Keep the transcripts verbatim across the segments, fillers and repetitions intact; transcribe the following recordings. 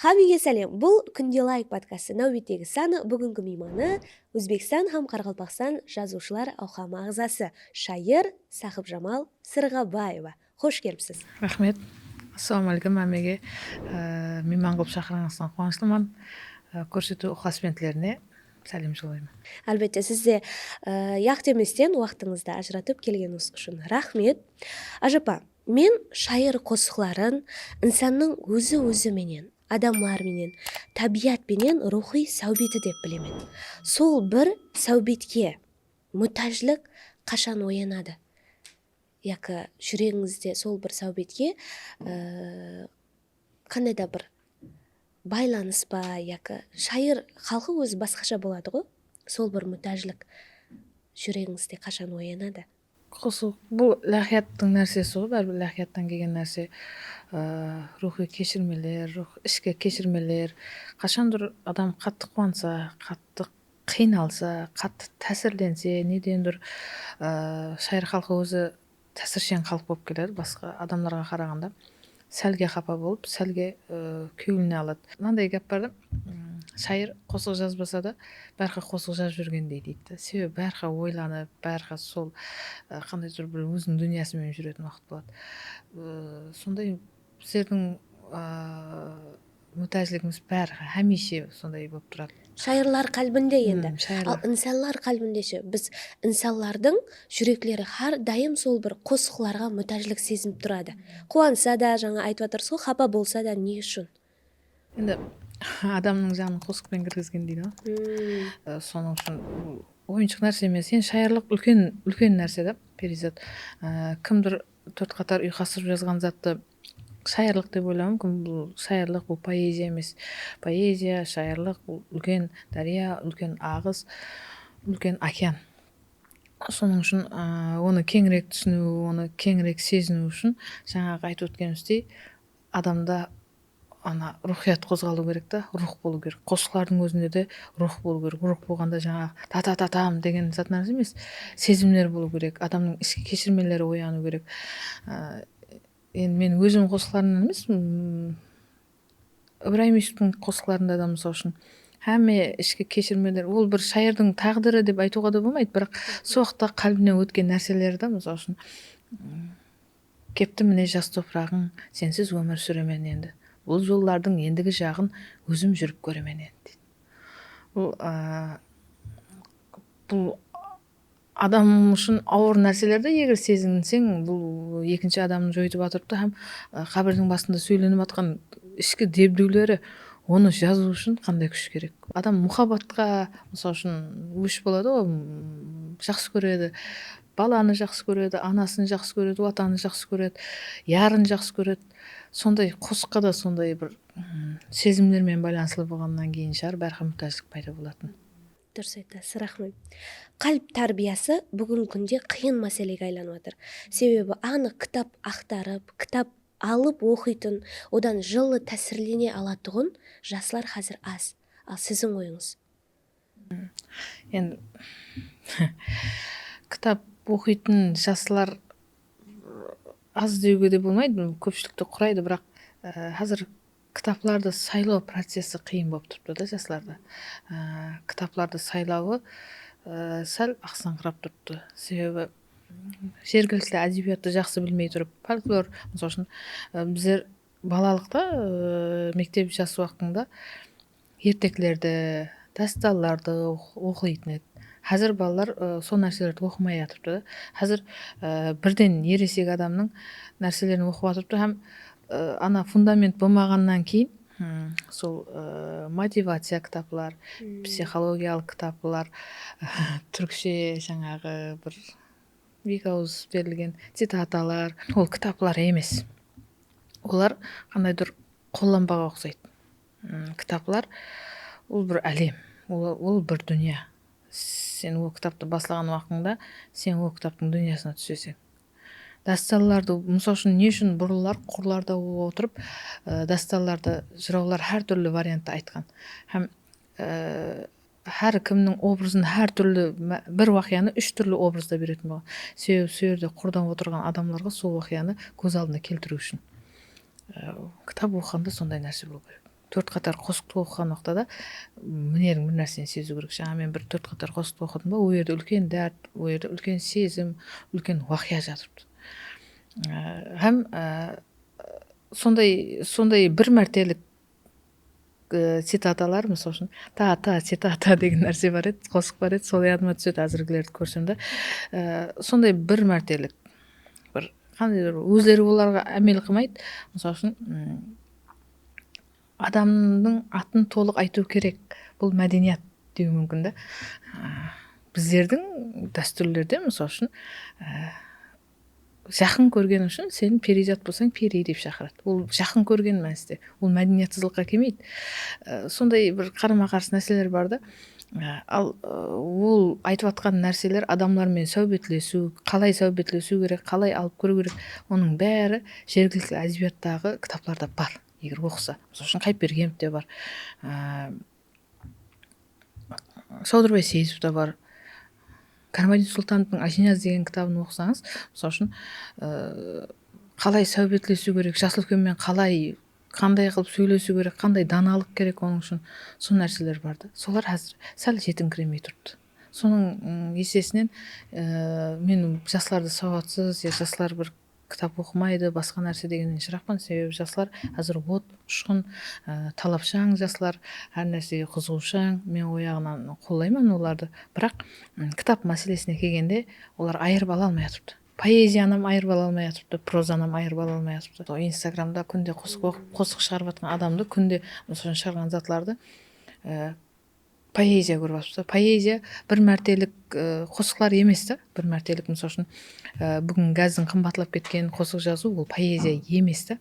Hámmege sálem. Bul Kúnde Layk podkastı náwbettegi sanı. Búgingi miymanı Ózbekstan hám Qaraqalpaqstan Jazıwshılar awqamı aǵzası, shayır Saqıpjamal Sırǵabaeva. Xosh kelipsiz. Raxmet. Assalawma áleykum hámmege. Á, miyman qılıp shaqırǵanıńızdan quwanıshlıman. Á, kórsetiw ıqlasbentlerine sálem jollayman. Álbette, siz de, á, yaq demesten waqtıńızdı ajıratıp kelgenińiz ushın raxmet. Ájapa, men shayır qosıqların insannıń ózi-ózi menen, adamlar menen, tábiyat penen ruwxıy sáwbeti dep bilemen. Sol bir sáwbetke mútájlik qashan oyanadı? Yaki júregińizde sol bir sáwbetke, e, qanday da bir baylanıs pa, yaki shayır xalqı ózi basqasha boladı ǵo, sol bir mútájlik júregińizde qashan oyanadı? Qosıq, bul ilahiyattıń nársesi ǵo, báribir ilahiyattan kelgen nárse. Á, ruwxıy keshirmeler, ruwx, ishki keshirmeler. Qashandur adam qattı quwansa, qattı qıynalsa, qattı tásirlense, nedendur, á, shayır xalqı ózi tásirsheń xalıq bolıp keledi, basqa adamlarǵa qaraǵanda. Sálge xapa bolıp, sálge, ı, kewline aladı. Mınanday gáp bar da, ım, shayır qosıq jazbasa da, bárha qosıq jazıp júrgendey deydi da. Sebebi bárha oylanıp, bárha sol, ı, qandaydur bir óziniń dúnyası menen júretin waqıt boladı. I, sonday bizlerdiń, ı, mútájligimiz bárha, hámiyshe sonday bolıp turadı. Shayırlar qálbinde endi. Hmm, shayırlar. Al insanlar qálbinde she? Biz insanlardıń júrekleri hár dayım sol bir qosıqlarǵa mútájlik sezinip turadı. Quwansa da, jańa aytıp atırsız ǵo, xapa bolsa da, ne ushın? Endi adamnıń janın qosıqpen kirgizgen deydi ǵo. Hmm. E, sonıń ushın bul oyınshıq nárse emes. Endi shayırlıq úlken, úlken nárse da, Periyzat. E, kimdur tórt qatar uyqastırıp jazǵan zattı shayırlıq dep oylaw múmkin. Bul shayırlıq, bul poeziya emes. Poeziya, shayırlıq, bul úlken dárya, úlken aǵıs, úlken okean. Sonıń ushın, a, onı keńirek túsiniw, onı keńirek seziniw ushın, jańaǵı aytıp ótkenimizdey, adamda ana ruwxıyat qozǵalıw kerek ta, ruwx bolıw kerek. Qosıqlardıń ózinde de ruwx bolıw kerek. Ruwx bolǵanda jańaǵı ta-ta-ta-tam degen zat nárse emes. Sezimler bolıw kerek. Adamnıń ishki keshirmeleri oyanıw kerek. A, endi men ózim qosıqlarımnan emes, m, Ibrayım Yusupovtıń qosıqlarında da, mısal ushın, hámme ishki keshirmeler, ol bir shayırdıń táǵdiri dep aytıwǵa da bolmaydı, biraq sol waqıtta qálbinen ótken nárseleri da, mısal ushın, m, Kepti mine jas topıraǵıń, sensiz ómir súremen endi. Bul jollardıń endigi jaǵın ózim júrip kóremen endi, deydi. Bul, a, bul adam ushın awır nárseler de, eger sezinseń, bul ekinshi adamdı joytıp atırıptı hám, a, qábirdiń basında sóylenip atqan ishki debdewleri, onı jazıw ushın qanday kúsh kerek? Adam muhabbatqa, mısal ushın, ósh boladı ǵoy, m, jaqsı kóredi. Balanı jaqsı kóredi, anasın jaqsı kóredi, watanın jaqsı kóredi, yarın jaqsı kóredi. Sonday qosıqqa da sonday bir, mm, sezimler menen baylanıslı bolǵannan keyin shıǵar, bárha mútájlik payda bolatın. Durıs aytasız, raxmet. Qálb tárbiyası búgingi kúnde qıyın máselege aylanıp atır. Sebebi anıq kitap aqtarıp, kitap alıp oqıytın, odan jıllı tásirlene alatuǵın jaslar házir az. Al siziń oyıńız? Endi kitap oqıytın jaslar az dewge de bolmaydı, kópshilikti quraydı, biraq, e, házir kitaplardı saylaw processi qıyın bolıp turıptı da jaslarda. E, kitaplardı saylawı, e, sál aqsańqırap turıptı. Sebebi jergilikli ádebiyattı jaqsı bilmey turıp, folklor, mısal ushın, e, bizler balalıqta, e, mektep jas waqtında erteklerdi, dástanlardı oq-, oqıytın edi. Házir balalar, ı, sol nárselerdi oqımay atırıptı da. Házir, ı, birden eresek adamnıń nárselerin oqıp atırıptı hám, ı, ana fundament bolmaǵannan keyin, hmm, sol, ı, motivaciya kitaplar, hmm, psixologiyalıq kitaplar, túrkshe jańaǵı bir eki awız berilgen citatalar, ol kitaplar emes. Olar qandaydur qollanbaǵa uqsaydı. Mm, kitaplar, ol bir álem, ol, ol bir dúnya. Sen ol kitaptı baslaǵan waqtıńda, sen ol kitaptıń dúnyasına túseseń. Dástanlardı, mısal ushın, ne ushın burınlar qurlarda otırıp, ı, dástanlardı, jırawlar hár túrli variantta aytqan. Hám, ı, hár kimniń obrazın hár túrli, ma-, bir waqıyanı úsh túrli obrazda beretin bolǵan. Sebebi, sol jerde qurdan otırǵan adamlarǵa sol waqıyanı kóz aldına keltiriw ushın. E, kitap oqıǵanda sonday nárse bolıw kerek. Tórt qatar qosıqtı oqıǵan waqıtta da mineriń bir nárseni seziw kerek. Jańa men bir tórt qatar qosıqtı oqıdım ba, ol jerde úlken dárt, ol jerde úlken sezim, úlken waqıya jatırıptı. Á, hám, á, sonday, sonday bir mártelik, e, citatalar, mısal ushın, ta, ta, citata degen nárse bar edi, qosıq bar edi, sol yadıma túsedi, házirgilerdi kórsem de. E, sonday bir mártelik, bir, qandaydur, ózleri olarǵa ámel qılmaydı. Mısal ushın, mm, adamnıń atın tolıq aytıw kerek. Bul mádeniyat dew múmkin da. Á, bizlerdiń dástúrlerde, mısal ushın, á, jaqın kórgeni ushın sen periyzat bolsań, peri dep shaqıradı. Ol jaqın kórgen mániste. Ol mádeniyatsızlıqqa kelmeydi. Á, sonday bir qarama-qarsı nárseler bar da. Á, al, á, ol aytıp atqan nárseler, adamlar menen sáwbetlesiw, qalay sáwbetlesiw kerek, qalay alıp kiriw kerek, onıń bári jergilikli ádebiyattaǵı kitaplarda bar. Eger oqısa, mısal ushın, Qayıpbergenovte bar, á, Sawdırbay Seyisovta bar. Karimaddin Sultanovtıń Ájiniyaz degen kitabın oqısańız, mısal ushın, á, qalay sáwbetlesiw kerek, jas úlken menen qalay, qanday qılıp sóylesiw kerek, qanday danalıq kerek onıń ushın, sol nárseler bar da. Solar házir sál jetińkiremey turıptı. Sonıń, ım, esesinen, á, men jaslardı sawatsız, ya jaslar bir kitap oqımaydı, basqa nárse degennen jıraqpan. Sebebi jaslar házir ot, ushqın, e, talapshań jaslar, hár nársege qızıǵıwshań. Men o jaǵınan qollayman olardı. Biraq, m, kitap máselesine kelgende, olar ayırıp ala almay atırıptı. Poeziyanı hám ayırıp ala almay atırıptı, prozanı hám ayırıp ala almay atırıptı. Sol Instagramda kúnde qosıq oqıp, qosıq shıǵarıp atqan adamdı kúnde, mısal ushın, shıǵarǵan zatlardı, e, poeziya kórip alıptı. Poeziya bir mártelik, e, qosıqlar emes ta. Bir mártelik, mısal ushın, e, búgin gázdiń qımbatlap ketkenin qosıq jazıw, ol poeziya emes ta.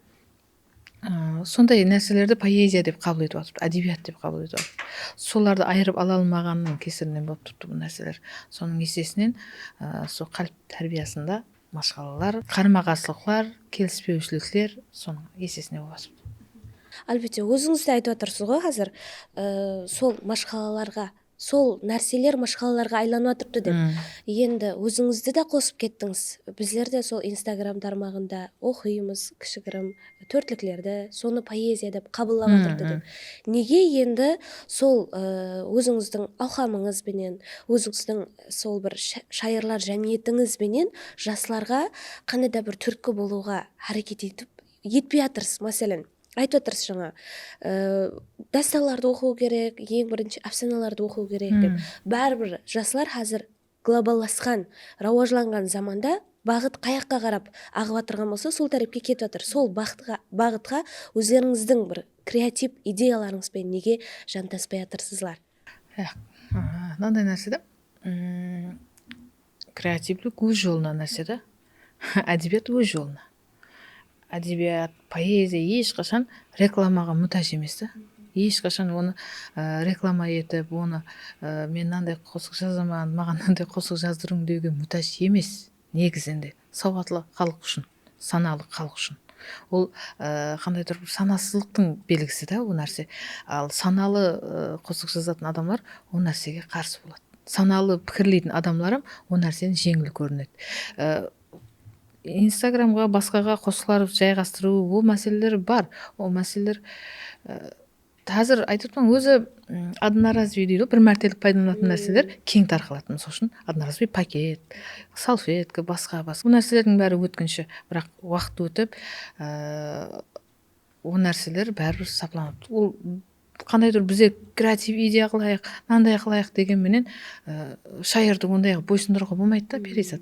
E, sonday nárselerdi poeziya dep qabıl etip atırıptı, ádebiyat dep qabıl etip atırıptı. Solardı ayırıp ala almaǵanınıń kesirinen bolıp turıptı bul nárseler. Sonıń esesinen, e, sol qálip tárbiyasında mashqalalar, qarama-qarsılıqlar, kelispewshilikler sonıń esesine bolıp atırıptı. Álbette, ózińiz de aytıp atırsız ǵoy házir, e, sol mashqalalarǵa, sol nárseler mashqalalarǵa aylanıp atırıptı dep. Endi ózińizdi de qosıp kettińiz. Bizler de sol Instagram tarmaǵında oqıymız, kishigirim tórtliklerdi, sonı poeziya dep qabıllap atırıptı dep. Nege endi sol, e, ózińizdiń awqamıńız benen, ózińizdiń sol bir sha-, shayırlar jámiyetińiz benen jaslarǵa qanday da bir túrtki bolıwǵa háreket etip, etpey atırsız, máselen? Aytıp atırsız jańa, e, dástanlardı oqıw kerek, eń birinshi ápsanalardı oqıw kerek dep. Báribir jaslar házir globallasqan, rawajlanǵan zamanda baǵıt qayaqqa qarap aǵıp atırǵan bolsa, sol tárepke ketip atır. Sol baxıtqa, baǵıtqa ózlerińizdiń bir kreativ ideyalarıńız benen nege jantaspay atırsızlar? Yaq, a, mınanday nárse da, mm, kreativlik óz jolına nárse da, ádebiyat óz jolına. Ádebiyat, poeziya hesh qashan reklamaǵa mútáj emes ta. Hesh qashan onı, e, reklama etip, onı, e, men mınanday qosıq jazaman, maǵan mınanday qosıq jazdırıń dewge mútáj emes. Negizinde, sawatlı xalıq ushın, sanalı xalıq ushın. Ol, e, qandaydur bir sanasızlıqtıń belgisi da ol nárse. Al, sanalı, e, qosıq jazatın adamlar ol nársege qarsı boladı. Sanalı pikirleytin adamlar hám ol nárseni jeńil kórinedi. E, Instagramǵa, basqaǵa qosıqlar jayǵastırıw, ol máseleler bar. Ol máseleler, e, házir aytıp atırman, ózi, m, одноразовый deydi ǵoy, bir mártelik paydalanatın nárseler keń tarqaladı. Mısal ushın, одноразовый paket, salfetka, basqa, basqa. Bul nárselerdiń bári ótkinshi, biraq waqıt ótip, e, ol nárseler báribir saplanadı. Ol qandaydur bizler kreativ ideya qılayıq, mınanday qılayıq degen menen, e, shayırdı onday qılıp boysındırıwǵa bolmaydı da, Periyzat.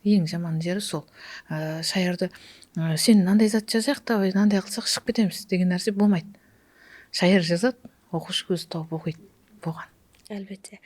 Eń jaman jeri sol. Á, shayırdı, á, sen mınanday zat jazayıq, davay, mınanday qılsaq shıǵıp ketemiz degen nárse bolmaydı. Shayır jazadı, oqıwshı ózi tawıp oqıydı. Bolǵan. Álbette.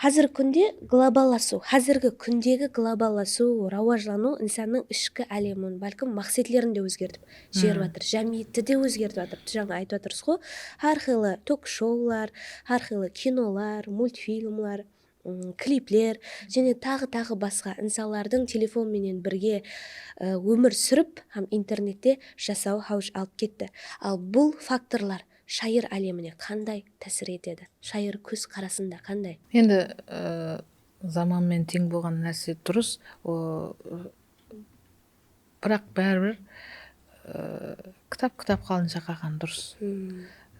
Házirgi kúnde globallasıw, házirgi kúndegi globallasıw, rawajlanıw insannıń ishki álemin, bálkim maqsetlerin de ózgertip jiberip atır, jámiyetti de ózgertip atır. Jańa aytıp atırsız ǵo, hár qıylı tok-shoular, hár qıylı kinolar, multfilmlar, ım, klipler, jáne taǵı, taǵı basqa insanlardıń telefon menen birge, ı, ómir súrip hám internette jasaw háwij alıp ketti. Al bul faktorlar shayır álemine qanday tásir etedi? Shayır kóz qarasında qanday? Endi, ı, zaman menen teń bolǵan nárse durıs. O, ı, Biraq báribir, ı, kitap kitap qalınsha qalǵan durıs.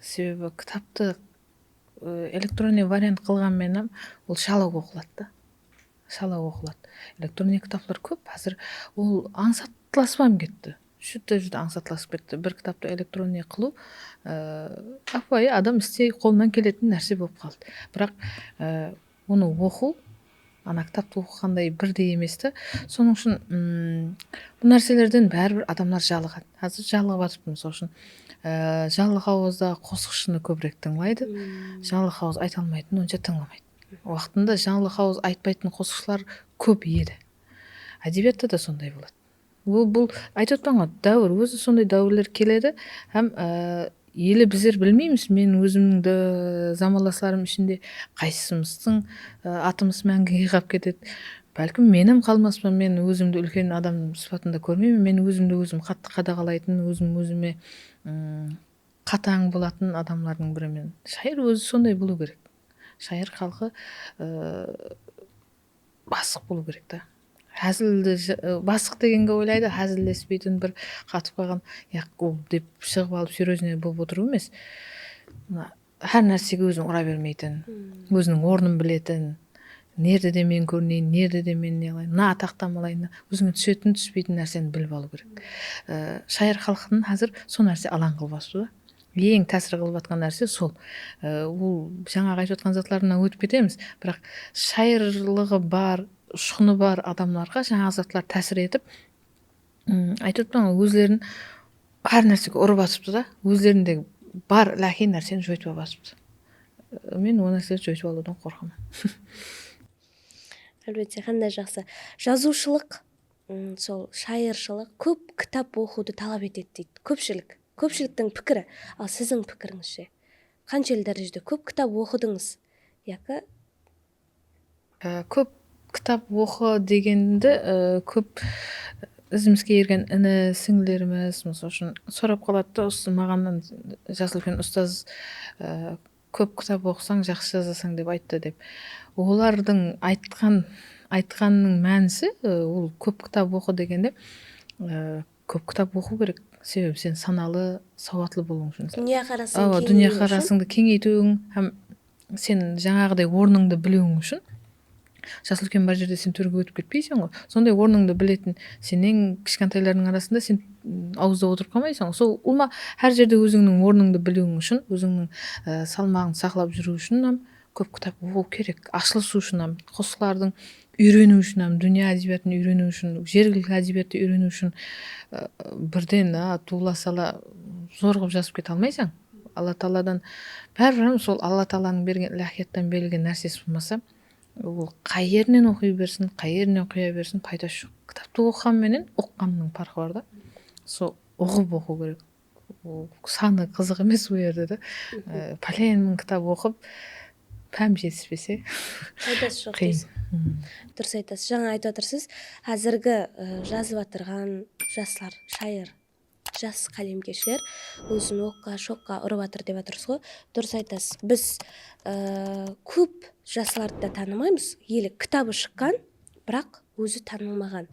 Sebebi kitaptı, e, elektronniy variant qılǵan menen ol shalawı oqıladı da. Shalawı oqıladı. Elektronniy kitaplar kóp házir, ol ańsatlasıp ham ketti. Júdá, júdá ańsatlasıp ketti. Bir kitaptı elektronniy qılıw, e, ápiwayı adam istey, qolınan keletin nárse bolıp qaldı. Biraq, e, onı oqıw, ana kitaptı oqıǵanday birdey emes te. Sonıń ushın, mm, bul nárselerden báribir adamlar jalıǵadı. Házir jalıǵıp atırıptı, mısal ushın, e, janlı hawazda qosıqshını kóbirek tıńlaydı. Janlı hawaz ayta almaytın onsha tıńlamaydı. Waqtında janlı hawaz aytpaytın qosıqshılar kóp edi. Ádebiyatta da sonday boladı. Bul, bul aytıp atırman ǵoy, dáwir, ózi sonday dáwirler keledi. Hám, e, ele bizler bilmeymiz, men ózimniń de zamanlaslarım ishinde qaysısımızdıń, e, atımız máńgige qalıp ketedi. Bálkim men hám qalmaspan, men ózimdi úlken adam sıpatında kórmeymen, men ózimdi ózim qattı qadaǵalaytın, ózim ózime, ım, qatań bolatın adamlardıń birimen. Shayır ózi sonday bolıw kerek. Shayır xalqı, e, basıq bolıw kerek ta. Házildi ja-, ı, basıq degenge oylaydı, házillespeytin, bir qatıp qalǵan, yaq, ol dep shıǵıp alıp, seryoznıy bolıp otırıw emes. Mına, hár nársege ózin ura bermeytin, óziniń ornın biletin, nerde de men kórineyin, nerde de men ne qılayın, mına ataqtan alayın, ózińe túsetin, túspeytin nárseni bilip alıw kerek. I, shayır xalqın házir sol nárse alań qılıp alıptı da. Eń tásir qılıp atqan nárse sol. I, ol jańaǵı aytıp atqan zatlarınan ótip ketemiz. Biraq shayırlıǵı bar, ushqını bar adamlarǵa jańaǵı zatlar tásir etip, ım, aytıp atırman ǵoy, ózlerin hár nársege urıp atıptı da, ózlerindegi bar iláhiy nárseni joytıp alıp atıptı. I, men ol nárselerdi joytıp alıwdan qorqaman. Álbette, qanday jaqsı. Jazıwshılıq, ım, sol shayırshılıq kóp kitap oqıwdı talap etedi deydi. Kópshilik. Kópshiliktiń pikiri. Al, siziń pikirińizshe? Qanshelli dárejede kóp kitap oqıdıńız? Yaki Á, kóp kitap oqı degende, á, kóp izimizge ergen ini, sińillerimiz, mısal ushın, sorap qaladı da, usı maǵan jas úlken ustaz, á, kóp kitap oqısań, jaqsı jazasań dep ayttı dep. Olardıń aytqan, aytqanınıń mánisi, á, ol kóp kitap oqı degende, á, kóp kitap oqıw kerek. Sebebi sen sanalı, sawatlı bolıwıń ushın. Dúnya qarasıń Awa, kengeytiw dúnya ushın. Qarasıńdı keńeytiwiń hám sen jańaǵıday ornıńdı biliwiń ushın. Jas úlken bar jerde sen tórge ótip ketpeyseń ǵoy. Sonday ornıńdı biletin, sen eń kishkentaylardıń arasında sen, ım, awızda otırıp qalmaysań ǵoy. Sol ulıwma hár jerde ózińniń ornıńdı biliwiń ushın, ózińniń, ı, salmaǵıńdı saqlap júriw ushın hám kóp kitap oqıw kerek, ashılısıw ushın hám, qosıqlardıń úyreniw ushın hám, dúnya ádebiyatın úyreniw ushın, jergilikli ádebiyattı úyreniw ushın, ı, birden, a, tuwıla sala zor qılıp jazıp kete almaysań. Alla taaladan, báribir hám sol Alla taalanıń bergen, iláhiyattan berilgen nársesi bolmasa, ol qay jerinen oqıy bersin, qay jerinen oqıya bersin, paydası joq. Kitaptı oqıǵan menen uqqannıń parqı bar da. Sol uǵıp oqıw kerek. Ol sanı qızıq emes ol jerde de. Mhim. E, pálen mıń kitap oqıp, pám jetispese, Paydası joq qıyın. Deysiz. Mhim. Durıs aytasız. Jańa aytıp atırsız, házirgi, e, jazıp atırǵan jaslar, shayır, jas qálemkeshler ózin oqqa, shoqqa urıp atır dep atırsız ǵoy. Durıs aytasız. Biz, e, kóp jaslardı da tanımaymız. Ele kitabı shıqqan, biraq ózi tanılmaǵan.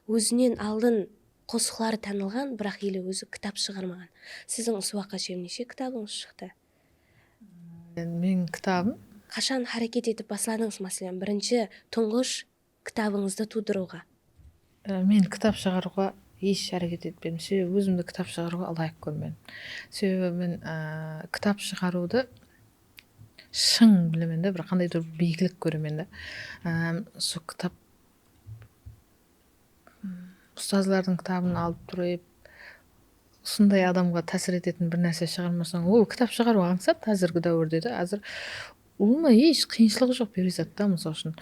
Ózinen aldın qosıqları tanılǵan, biraq ele ózi kitap shıǵarmaǵan. Siziń usı waqıtqa shekem neshe kitabıńız shıqtı? Meniń kitabım. Qashan háreket etip basladıńız, máselen, birinshi tuńǵısh kitabıńızdı tuwdırıwǵa? E, men kitap shıǵarıwǵa hesh háreket etpedim. Sebebi ózimdi kitap shıǵarıwǵa ılayıq kórmedim. Sebebi men, e, kitap shıǵarıwdı shıń bilemen de, bir qandaydur biyiklik kóremen de. E, sol kitap ustazlardıń kitabın alıp turıp, usınday adamǵa tásir etetin bir nárse shıǵarmasań, ol kitap shıǵarıw ańsat házirgi dáwirde de. Házir ulıwma hesh qıyınshılıǵı joq, Periyzat ta, mısal ushın.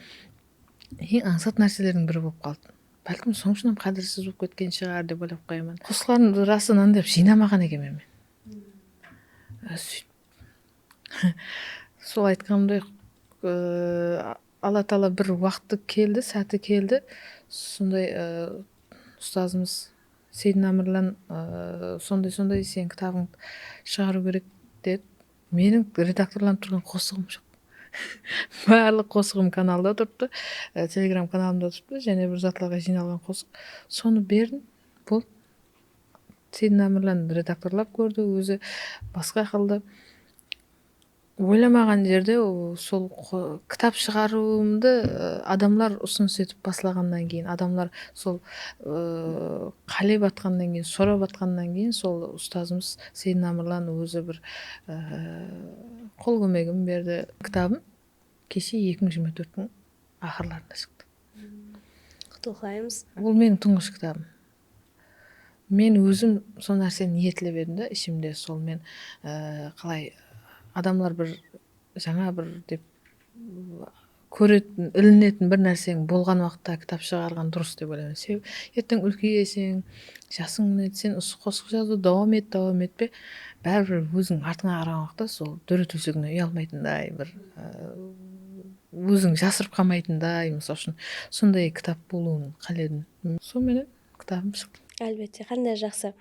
Eń ańsat nárselerdiń biri bolıp qaldı. Bálkim, sonıń ushın hám qádirsiz bolıp ketken shıǵar dep oylap qoyaman. Qosıqlarımdı, rasınan dep, jıynamaǵan ekenmen men. Á, sóytip, sol aytqanımday, ı, Alla taala bir waqtı keldi, sáti keldi. Sonday, ı, ustazımız Seydin Ámirlan, ı, sonday, sonday, seniń kitabıńdı shıǵarıw kerek, dedi. Meniń redaktorlanıp turǵan qosıǵım joq. Barlıq qosıǵım kanalda turıptı, ı, Telegram kanalımda turıptı, jáne bir zatlarǵa jıynalǵan qosıq. Sonı berdim, boldı. Seydin Ámirlan redaktorlap kórdi, ózi basqa qıldı. Oylamaǵan jerde o, sol qo- kitap shıǵarıwımdı, ı, adamlar usınıs etip baslaǵannan keyin, adamlar sol, ı, qálep atqannan keyin, sorap atqannan keyin sol ustazımız Seydin Amırlan ózi bir, ı, qol kómegin berdi. Kitabım keshe eki mıń jigirma tórttiń aqırlarında shıqtı. Qutlıqlaymız. Ol meniń tuńǵısh kitabım. Men ózim sol nárseni niyetlep edim da, ishimde sol men, e, qalay adamlar bir jańa bir dep kóretin, ilinetin bir nárseń bolǵan waqıtta kitap shıǵarǵan durıs dep oylayman. Sebebi erteń úlkeyseń, jasıń ilineyseń, usı qosıq jazıwdı dawam et, dawam etpe, báribir óziń artıńa qaraǵan waqıtta sol dóretiwshiligińe uyalmaytınday bir, e, óziń jasırıp qalmaytınday, mısal ushın, sonday kitap bolıwın qáledim. Sol menen kitabım shıqtı. Álbette, qanday jaqsı.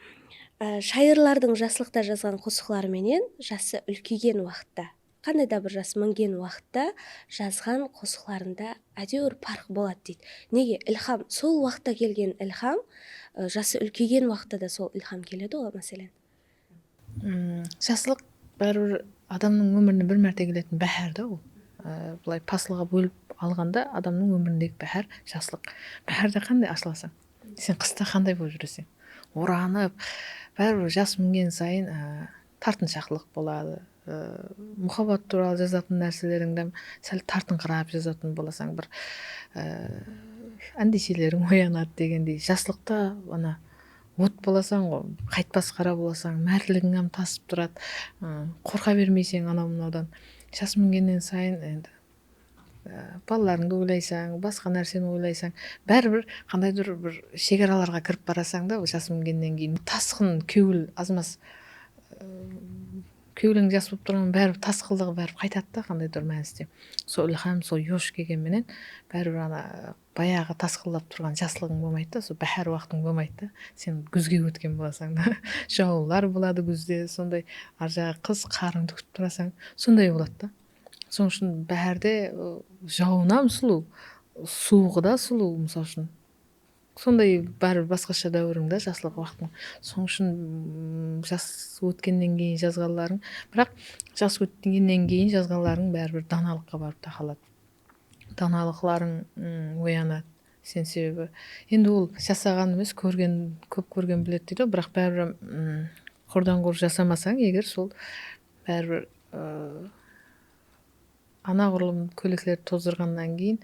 Á, shayırlardıń jaslıqta jazǵan qosıqları menen jası úlkeygen waqıtta, qanday da bir jas mingen waqıtta jazǵan qosıqlarında ádewir parq boladı deydi. Nege? Ilham, sol waqıtta kelgen ilham, ı, jası úlkeygen waqıtta da sol ilham keledi ǵoy, máselen. Jaslıq báribir adamnıń ómirine bir márte keletin báhár da ol. Bılay paslıǵa bólip alǵanda adamnıń ómirindegi báhár jaslıq. Báhárde qanday ashılasań? Sen qısta qanday bolıp júreseń? Oranıp, báribir jas mingen sayın tartınshaqlıq boladı. Muhabbat tuwralı jazatın nárselerińdi sál tartıńqırap jazatın bolasań, bir ándesheleriń oyanadı degendey. Jaslıqta ana ot bolasań ǵoy, qaytpas qara bolasań, mártligiń hám tasıp turadı, qorqa bermeyseń anaw-mınawdan. Jas mingennen sayın endi balalarıńdı oylaysań, basqa nárseni oylaysań, báribir qandaydur bir shegaralarǵa kirip barasań da, jas mingennen keyin tasqın kewil azmaz, kewliń jas bolıp turǵan báribir tasqınlıǵı báribir qaytadı da qandaydur mániste. Sol ilham, sol yosh kelgen menen báribir ana bayaǵı tasqınlap turǵan jaslıǵıń bolmaydı da, sol báhár waqtıń bolmaydı da. Sen gúzge ótken bolasań da. Jawınlar boladı gúzde, sonday arjaǵı qız qarıńdı kútip turasań, sonday boladı da. Sonıń ushın báhárde jawın hám sulıw, suwıǵı da sulıw, mısal ushın. Sonday báribir basqasha dáwiriń da, jaslıq waqtıń. Sonıń ushın jas ótkennen keyin jazǵanlarıń, biraq jas ótkennen keyin jazǵanlarıń báribir danalıqqa barıp taqaladı. Danalıqlarıń oyanadı. Sen sebebi endi ol jasaǵan emes, kórgen, kóp kórgen biledi deydi ǵoy, biraq báribir qurdan-qur jasamasań eger, sol báribir anaǵurlım kóleklerdi tozdırǵannan keyin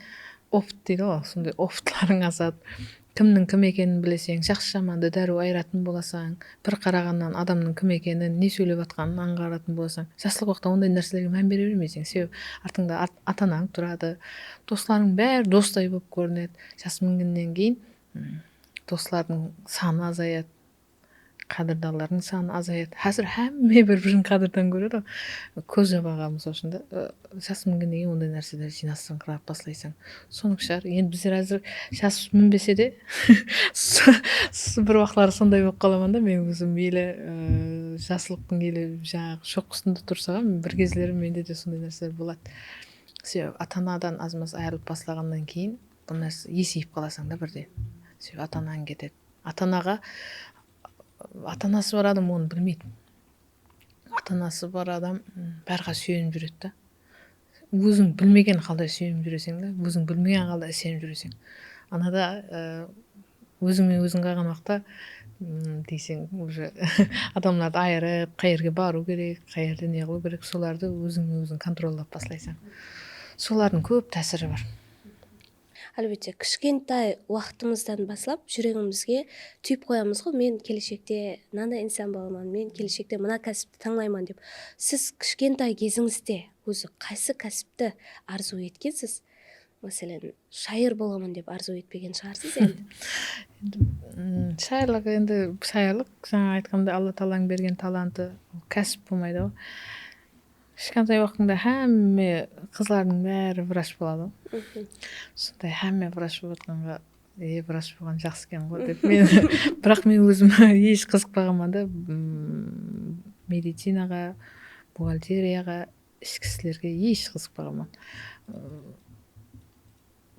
opıt deydi ǵoy, sonday opıtlarıń asadı. Kimniń kim ekenin bileseń, jaqsı-jamandı dárriw ayıratın bolasań, bir qaraǵannan adamnıń kim ekenin, ne sóylep atqanın ańǵaratın bolasań. Jaslıq waqıtta onday nárselerge mán bere bermeyseń, sebebi artıńda ata-anań turadı, doslarıń bári dostay bolıp kórinedi. Jas mingennen keyin doslardıń sanı azayadı. Qádirdanlardıń sanı azayadı. Házir hámme bir-birin qádirdan kóredi ǵoy. Kóz jabaǵa, mısal ushın da, jas mingennen keyin onday nárseler jıynasıńqırap baslaysań. Sonıń shıǵar. Endi bizler házir jas minbese de, bir waqıtları sonday bolıp qalaman da, men ózim ele, jaslıqtıń ele jańaǵı shoq ústinde tursa ǵam, bir gezleri mende de sonday nárseler boladı. Sebebi ata-anadan azmaz ayırılıp baslaǵannan keyin bul nárse eseyip qalasań da birden. Sebebi ata-anań ketedi. Ata-anaǵa, ata-anası bar adam onı bilmeydi. Ata-anası bar adam bárha súyenip júredi da. Óziń bilmegen halda súyenip júreseń da, óziń bilmegen halda isenip júreseń. Anada ózińmen óziń qalǵan waqıtta deyseń, уже adamlardı ayırıp, qayerge barıw kerek, qayerde ne qılıw kerek, solardı ózińmen óziń kontrollap baslaysań. Solardıń kóp tásiri bar. Álbette, kishkentay waqtımızdan baslap júregimizge túyip qoyamız ǵo, men keleshekte mınanday insan bolaman, men keleshekte mına kásipti tańlayman dep. Siz kishkentay gezińizde ózi qaysı kásipti arzıw etkensiz? Máselen, shayır bolaman dep arzıw etpegen shıǵarsız endi. Shayırlıq endi shayırlıq, jańa aytqanımday, Alla taalań bergen talantı, kásip bolmaydı ǵo. Kishkentay waqtıńda hámme qızlardıń bári vrach boladı ǵo. Sonday hámme vrach bolıp atqanǵa, e, vrach bolǵan jaqsı eken ǵo dep men, biraq men ózim hesh qızıqpaǵanman da, medicinaǵa, buxgalteriyaǵa, ishki islerge hesh qızıqpaǵanman.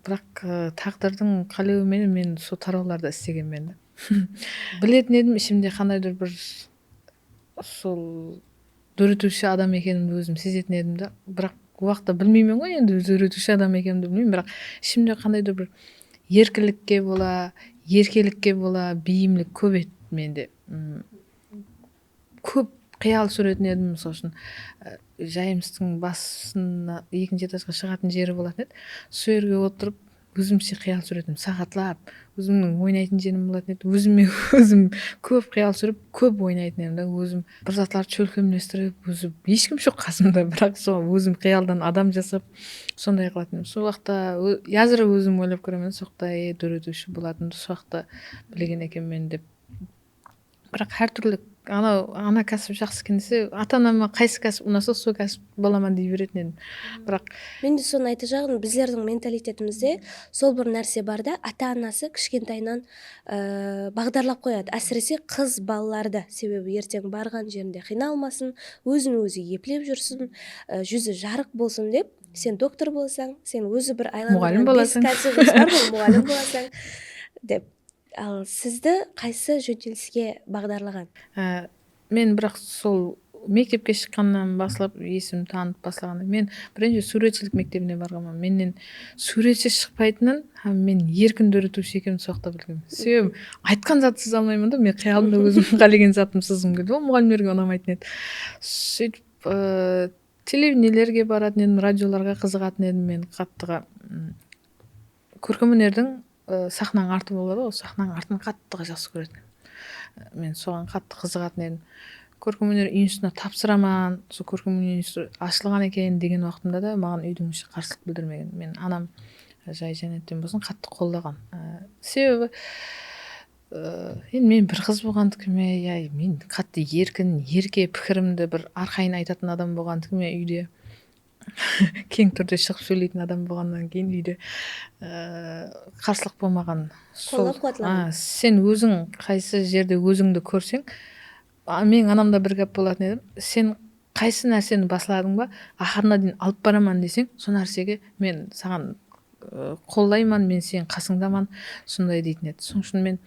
Biraq táǵdirdiń qálewi menen men sol tarawlarda istegenmen da. Biletin edim ishimde qandaydur bir sol dóretiwshi adam ekenimdi ózim sezetin edim da. Biraq, o waqıtta bilmeymen ǵoy, endi dóretiwshi adam ekenimdi bilmeymen, biraq ishimde qandaydur bir erkinlikke bola, erkelikke bola beyimlik kóp edi mende. Kóp qıyal súretin edim, mısal ushın, e, jayımıstıń basına, ekinshi etajǵa shıǵatın jeri bolatın edi. Sol jerge otırıp, ózimshe qıyal súretin edim, saǵatlap. Ózimniń oynaytın jerim bolatın edi. Ózime ózim kóp qıyal súrip, kóp oynaytın edim da. Ózim bir zatlardı shólkemlestirip, ózim, hesh kim joq qasımda, biraq sol ózim qıyaldan adam jasap, sonday qılatın edim. Sol waqıtta, ó-, házir ózim oylap kóremen, sol waqıtta, e, dóretiwshi bolatınımdı sol waqıtta bilgen ekenmen dep. Biraq hár túrli, anaw, ana kásip jaqsı eken dese, ata-anama qaysı kásip unasa, sol kásip bolaman dey beretin edim. Biraq Men de sonı aytajaǵın, bizlerdiń mentalitetimizde sol bir nárse bar da, ata-anası kishkentayınan, ıı, baǵdarlap qoyadı. Ásirese qız balalardı. Sebebi erteń barǵan jerinde qıynalmasın, ózin-ózi eplep júrsin, ıı, júzi jarıq bolsın dep, sen doktor bolsań, sen ózi bir aylanǵan bes kásibimiz bar ǵoy, muǵallim bolasań, dep. Al sizdi qaysı jóneliske baǵdarlaǵan? Á, men biraq sol mektepke shıqqannan baslap esimdi tanıp baslaǵanda, men birinshi súwretshilik mektebine barǵanman. Mennen súwretshi shıqpaytının hám men erkin dóretiwshi ekenimdi sol waqıtta bilgenmen. Sebebi aytqan zattı sıza almayman da, men qıyalımda ózim qálegen zatımdı sızǵım keledi. Ol muǵallimlerge unamaytın edi. Sóytip, ı, televideniyelerge baratın edim, radiolarǵa qızıǵatın edim men qattıǵa. Kórkem ónerdiń, ı, saxnanıń artı boladı ǵoy, saxnanıń artın qattıǵa jaqsı kóretin edim. Men soǵan qattı qızıǵatın edim. Kórkem óner institutına tapsıraman, sol kórkem óner institutı ashılǵan eken degen waqtımda da maǵan úydiń ishi qarsılıq bildirmegen. Men anam, jay jánnetten bolsın, qattı qollaǵan. I, sebebi, I, endi men bir qız bolǵandıkime, ya men qattı erkin, erke pikirimdi bir arqayın aytatın adam bolǵandıkime, úyde keń túrde shıǵıp sóyleytin adam bolǵannan keyin úyde, ı, qarsılıq bolmaǵan. Qollap-quwatlaǵan. A, sen óziń qaysı jerde ózińdi kórseń, a, meniń anamda bir gáp bolatın edi, sen qaysı nárseni basladıń ba, aqırına deyin alıp baraman deseń, sol nársege men saǵan, ı, qollayman, men seniń qasıńdaman, sonday deytin edi. Sonıń ushın men,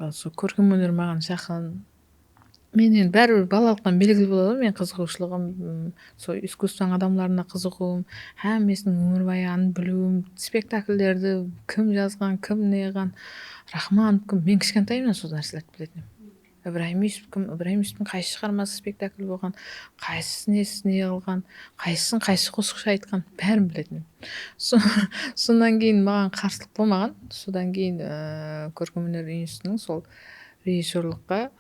ı, sol kórkem óner maǵan jaqın. Men endi báribir balalıqtan belgili boladı ǵoy, men qızıǵıwshılıǵım, ım, sol iskusstvonıń adamlarına qızıǵıwım, hámmesiniń ómirbayanın biliwim, spektakllerdi kim jazǵan, kim ne qılǵan, Raxmanov kim, men kishkentayımnan sol nárselerdi biletin edim. Ibrayım Yusupov kim, Ibrayım Yusupovtıń qaysı shıǵarması spektakl bolǵan, qaysısı nesi ne qılǵan, qaysısın qaysı qosıqshı aytqan, bárin biletin edim. So-, sonnan keyin maǵan qarsılıq bolmaǵan. Sodan keyin, ıı, kórkem óner institutınıń sol rejissyorlıqqa,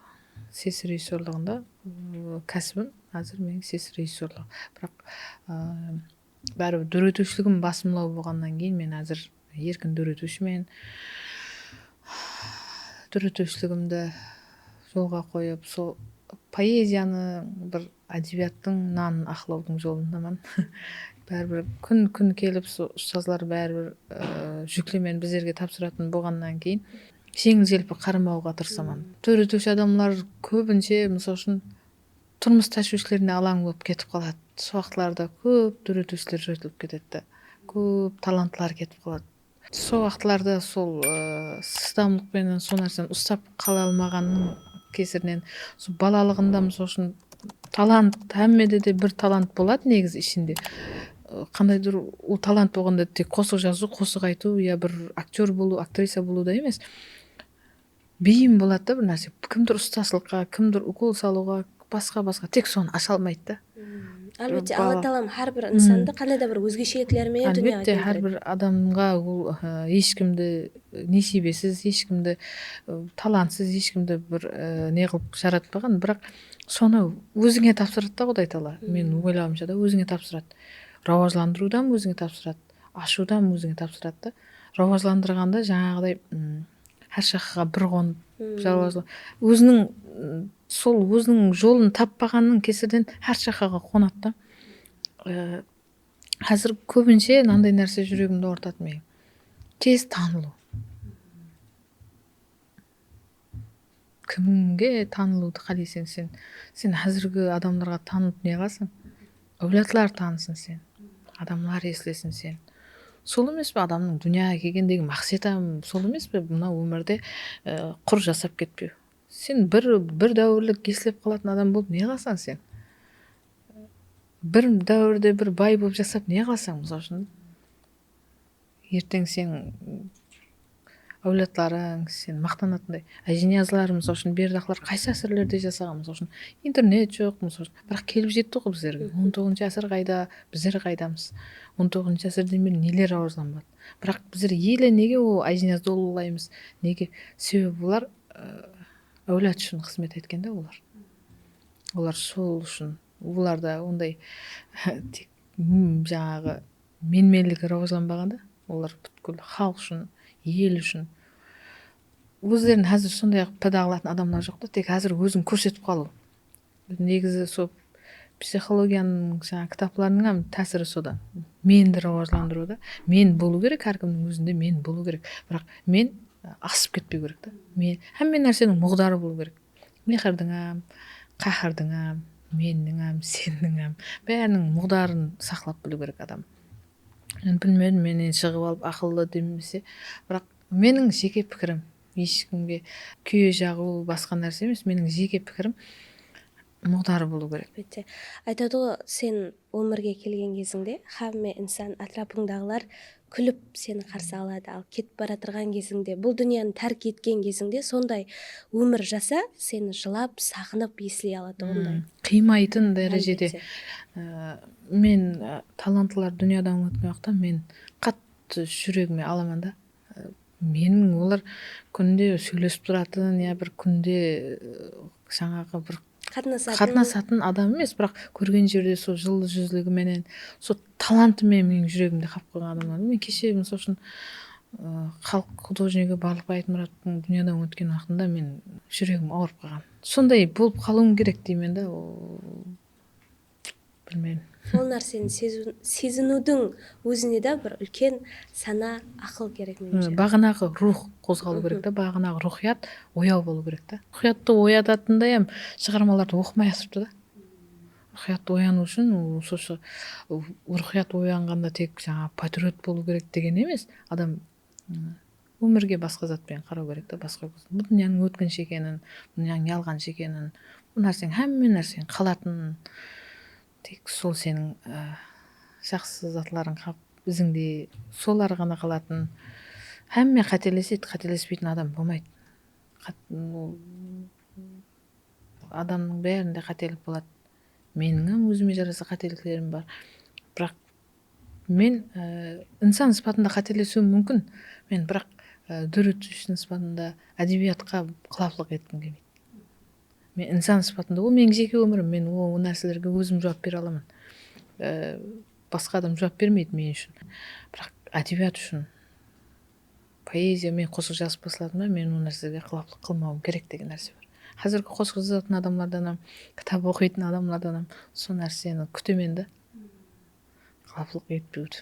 ses rejissyorlıǵında, ıı, kásibim, házir meniń ses rejissyorlıǵı. Biraq, ıı, báribir dóretiwshiligim basımlaw bolǵannan keyin men házir erkin dóretiwshimen. Dóretiwshiligimdi jolǵa qoyıp, sol poeziyanı, bir ádebiyattıń nanın aqlawdıń jolındaman. Báribir kún, kún kelip, sol ustazlar báribir, ı, júklemeni bizlerge tapsıratın bolǵannan keyin jeńil-jelpi qaramawǵa tırısaman. Dóretiwshi adamlar kóbinshe, mısal ushın, turmıs táshwishlerine alań bolıp ketip qaladı. Sol waqıtlarda kóp dóretiwshiler joytılıp ketedi de. Kóp talantlar ketip qaladı. Sol waqıtlarda sol, ıı, shıdamlıq penen sol nárseni ustap qala almaǵannıń kesirinen, sol balalıǵında, mısal ushın, talant, hámmede de bir talant boladı negizi ishinde. I, qandaydur ul talant bolǵanda tek qosıq jazıw, qosıq aytıw ya bir aktyor bolıw, aktrisa bolıwda emes. Beyim boladı da bir nárse. Kimdur ustashılıqqa, kimdur ukol salıwǵa, basqa, basqa. Tek sonı asha almaydı da. Álbette, Alla taalam hár bir insandı qanday da bir ózgeshelikler menen dúnyaǵa keltiredi. Álbette, hár bir adamǵa ol, ı, hesh kimdi, ı, nesiybesiz, hesh kimdi, ı, talantsız, hesh kimdi bir, ı, ne qılıp jaratpaǵan. Biraq sonı ózińe tapsıradı da Quday taala. Meniń oylawımsha da, ózińe tapsıradı. Rawajlandırıwdan ózińe tapsıradı. Ashıwdan ózińe tapsıradı da. Rawajlandırǵanda jańaǵıday, ım, hár shaqaǵa bir qonıp, rawajla-, óziniń, ım, sol óziniń jolın tappaǵanınıń kesirinen hár shaqaǵa qonadı da. I, házir kóbinshe mınanday nárse júregimdi awırtadı meniń. Tez tanılıw. Kimge tanılıwdı qáleyseń sen? Sen házirgi adamlarǵa tanılıp ne qılasań? Áwladlar tanısın sen. Adamlar eslesin sen. Sol emes pe adamnıń dúnyaǵa kelgendegi maqseti hám sol emes pe mına ómirde, e, qur jasap ketpew? Sen bir, bir dáwirlik eslep qalatın adam bolıp ne qılasań sen? Bir dáwirde bir bay bolıp jasap ne qılasań, mısal ushın? Erteń sen áwladlarıń, sen maqtanatınday. Ájiniyazlar, mısal ushın, Berdaqlar qaysı ásirlerde jasaǵan, mısal ushın, internet joq, mısal ushın. Biraq kelip jetti ǵoy bizlerge. On toǵızınshı ásir qayda, bizler qaydamız? On toǵızınshı ásirden beri neler rawajlanbadı? Biraq bizler ele nege ol Ájiniyazdı ulıwlaymız? Nege? Sebebi olar, ı, áwlad ushın xızmet etken da olar. Olar sol ushın, olarda onday tek, m, jańaǵı menmenligi rawajlanbaǵan da. Olar pútkil xalıq ushın, el ushın. Ózlerin házir sonday-aq pida qılatın adamlar joq ta, tek házir ózin kórsetip qalıw. Negizi sol psixologiyanıń jańa kitaplarınıń hám tásiri soda. Mendi rawajlandırıwda. Men bolıw kerek, hár kimniń ózinde men bolıw kerek. Biraq men, ı, asıp ketpew kerek ta. Men, hámme nárseniń muǵdarı bolıw kerek. Mehirdiń hám, qáhirdiń hám, menniń hám, senniń hám. Báriniń muǵdarın saqlap biliw kerek adam. Men bilmedim, mennen shıǵıp alıp aqıllı demese, biraq meniń jeke pikirim, hesh kimge kúye jaǵıw basqa nárse emes, meniń jeke pikirim, muǵdarı bolıw kerek. Álbette. Aytadı ǵoy, sen ómirge kelgen gezińde hámme insan, átirapıńdaǵılar kúlip seni qarsı aladı. Al, ketip baratırǵan gezińde, bul dúnyanı tárk etken gezińde sonday ómir jasa, seni jılap, saǵınıp esley alatuǵınday. Hmm, qıymaytın dárejede. Álbette. Á, men, á, talantlılar dúnyadan ótken waqıtta men qattı júregime alaman da. Á, meniń olar kúnde sóylesip turatın, ya bir kúnde, ı, jańaǵı bir qatnasatın, qatnasatın adam emes, biraq kórgen jerde sol jıllı júzligi menen, sol talantı menen meniń júregimde qalıp qalǵan adamlar. Men keshe, mısal ushın, ı, xalıq xudojnigi Barlıqbay Aytmurattıń dúnyadan ótken waqtında men júregim awırıp qalǵan. Sonday bolıp qalıwıń kerek deymen da, ol Bilmeymen. Ol nárseni seziw-, seziniwdiń ózine de bir úlken sana, aqıl kerek, menimshe. Baǵanaǵı ruwx qozǵalıw kerek ta, baǵanaǵı ruwxıyat oyaw bolıw kerek ta. Ruwxıyattı oyatatınday hám shıǵarmalardı oqımay asıptı da. Ruwxıyattı oyanıw ushın, o, sosı, ruwxıyat oyanǵanda tek jańa patriot bolıw kerek degen emes. Adam Ómirge basqa zat penen qaraw kerek ta, basqa kóz. Bul dúnyanıń ótkinshi ekenin, bul dúnyanıń yalǵanshı ekenin, bul nárseń, hámme nárseń qalatın, tek sol seniń, ı, jaqsı zatlarıń qap izińde, solar ǵana qalatın. Hámme qátelesedi, qátelespeytin adam bolmaydı. Qat-, ol Adamnıń bárinde qátelik boladı. Meniń hám ózime jarasa qáteliklerim bar. Biraq men, e, insan sıpatında qátelesiwim múmkin. Men biraq, e, dóretiwshi sıpatında ádebiyatqa qılaplıq etkim kelmeydi. Men insan sıpatında, ol meniń jeke ómirim, men o, o nárselerge ózim juwap bere alaman. E, basqa adam juwap bermeydi men ushın. Biraq ádebiyat ushın Poeziya, men qosıq jazıp basladım da, men ol nárselerge qılaplıq qılmawım kerek degen nárse bar. Házirgi qosıq jazatın adamlardan hám, kitap oqıytın adamlardan hám sol nárseni kútemen da. Qılaplıq etpewdi.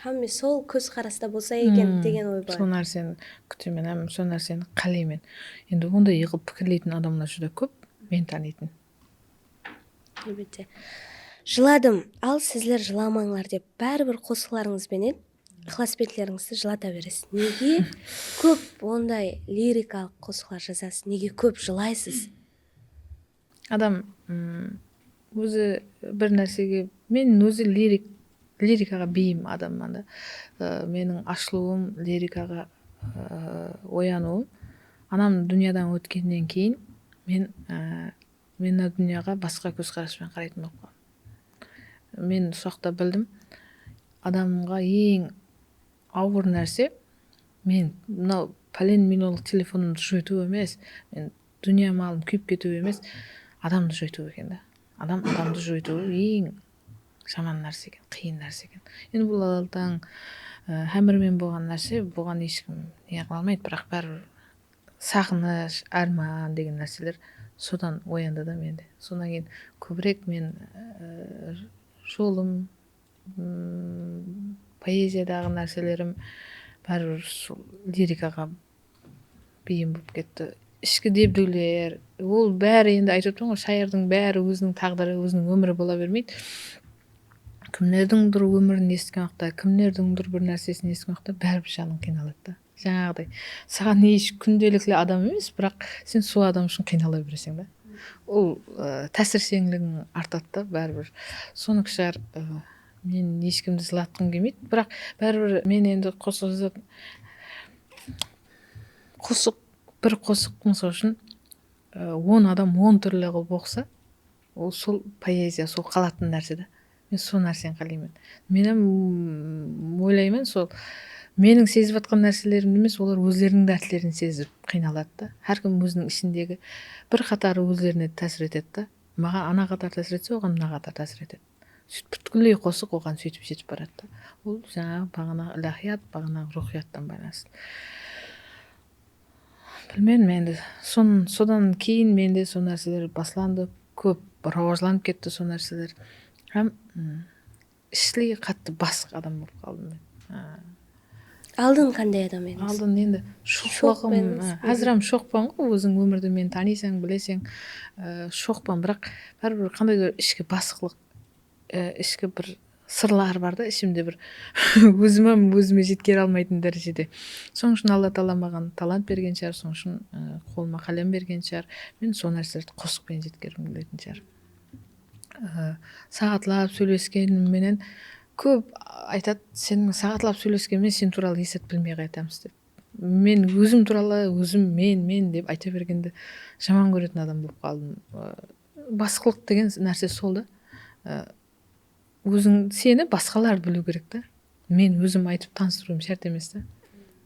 Hámme sol kózqarasta bolsa eken degen oy bar. Sol nárseni kútemen hám sol nárseni qáleymen. Endi onday qılıp pikirleytin adamlar júdá kóp, men tanıytın. Álbette. Jıladım, al sizler jılamańlar dep, báribir qosıqlarıńız benen ıqlasbentleringizdi jılata beresiz. Nege kóp onday lirikalıq qosıqlar jazasız? Nege kóp jılaysız? Adam, ım, ózi bir nársege, men ózi lirik, lirikaǵa beyim adamman da. I, meniń ashılıwım, lirikaǵa, ı, oyanıwım. Anam dúnyadan ótkennen keyin men, ı, Men mına dúnyaǵa basqa kózqaras penen qaraytın bolıp qaldım. Men usı waqıtta bildim, adamǵa eń awır nárse, men mınaw pálen millionlıq telefonımdı joytıw emes, men dúnya malım kúyip ketiw emes, adamdı joytıw eken da. Adam adamdı joytıwı eń jaman nárse eken, qıyın nárse eken. Endi bul aldań, e, hámmemen bolǵan nárse, buǵan hesh kim ne qıla almaydı, biraq báribir saǵınısh, árman degen nárseler sodan oyandı da mende. Sonnan keyin kóbirek men, e, jolım, m, poeziyadaǵı nárselerim báribir sol lirikaǵa beyim bolıp ketti. Ishki debdewler, ol bári endi aytıp atırman ǵoy, shayırdıń bári óziniń táǵdiri, óziniń ómiri bola bermeydi. Kimlerdińdur ómirin esitken waqıtta, kimlerdińdur bir nársesin esitken waqıtta báribir janıń qıynaladı da. Jańaǵıday, saǵan hesh kúndelikli adam emes, biraq sen sol adam ushın qıynala bereseń da. Ol, ı, tásirsheńligiń artadı da, báribir. Sonıń shıǵar, ı, men hesh kimdi jılatqım kelmeydi. Biraq báribir men endi qosıq jazat-, qosıq, bir qosıq, mısal ushın, ı, on adam on túrli qılıp oqısa, ol sol poeziya, sol qalatın nárse da. Men sol nárseni qáleymen. Men hám, mm, oylayman, sol meniń sezip atqan nárselerimdi emes, olar ózleriniń dártlerin sezip qıynaladı da. Hár kim óziniń ishindegi bir qatarı ózlerine tásir etedi da. Maǵan ana qatar tásir etse, oǵan mına qatar tásir etedi. Sóytip, pútkilley qosıq oǵan sóytip jetip baradı da. Ol jańaǵı baǵanaǵı iláhiyat, baǵanaǵı ruwxıyattan baylanıslı. Bilmeymen, endi son-, sodan keyin mende sol nárseler baslandı, kóp rawajlanıp ketti sol nárseler. Hám, mm, ishley qattı basıq adam bolıp qaldım men. Ha. Aldın qanday adam edińiz? Aldın endi shoqlıǵım, ha, házir hám shoqpan ǵoy, óziń ómirdi meni tanıysań, bileseń, ı, shoqpan, biraq báribir qandaydur ishki basıqlıq, e, ishki bir sırlar bar da, ishimde bir ózim hám ózime jetkere almaytın dárejede. Sonıń ushın Alla taala maǵan talant bergen shıǵar, sonıń ushın, e, qolıma qálem bergen shıǵar. Men sol nárselerdi qosıq penen jetkergim keletin shıǵar. E, saǵatlap sóyleskenim menen kóp aytadı, "Seniń saǵatlap sóylesken menen sen tuwralı hesh zat bilmey qaytamız", dep. Men ózim tuwralı, ózim men, men dep ayta bergendi jaman kóretin adam bolıp qaldım. E, basıqlıq degen nárse sol da. E, óziń, seni basqalar biliw kerek ta. Men ózim aytıp tanıstırıwım shárt emes ta.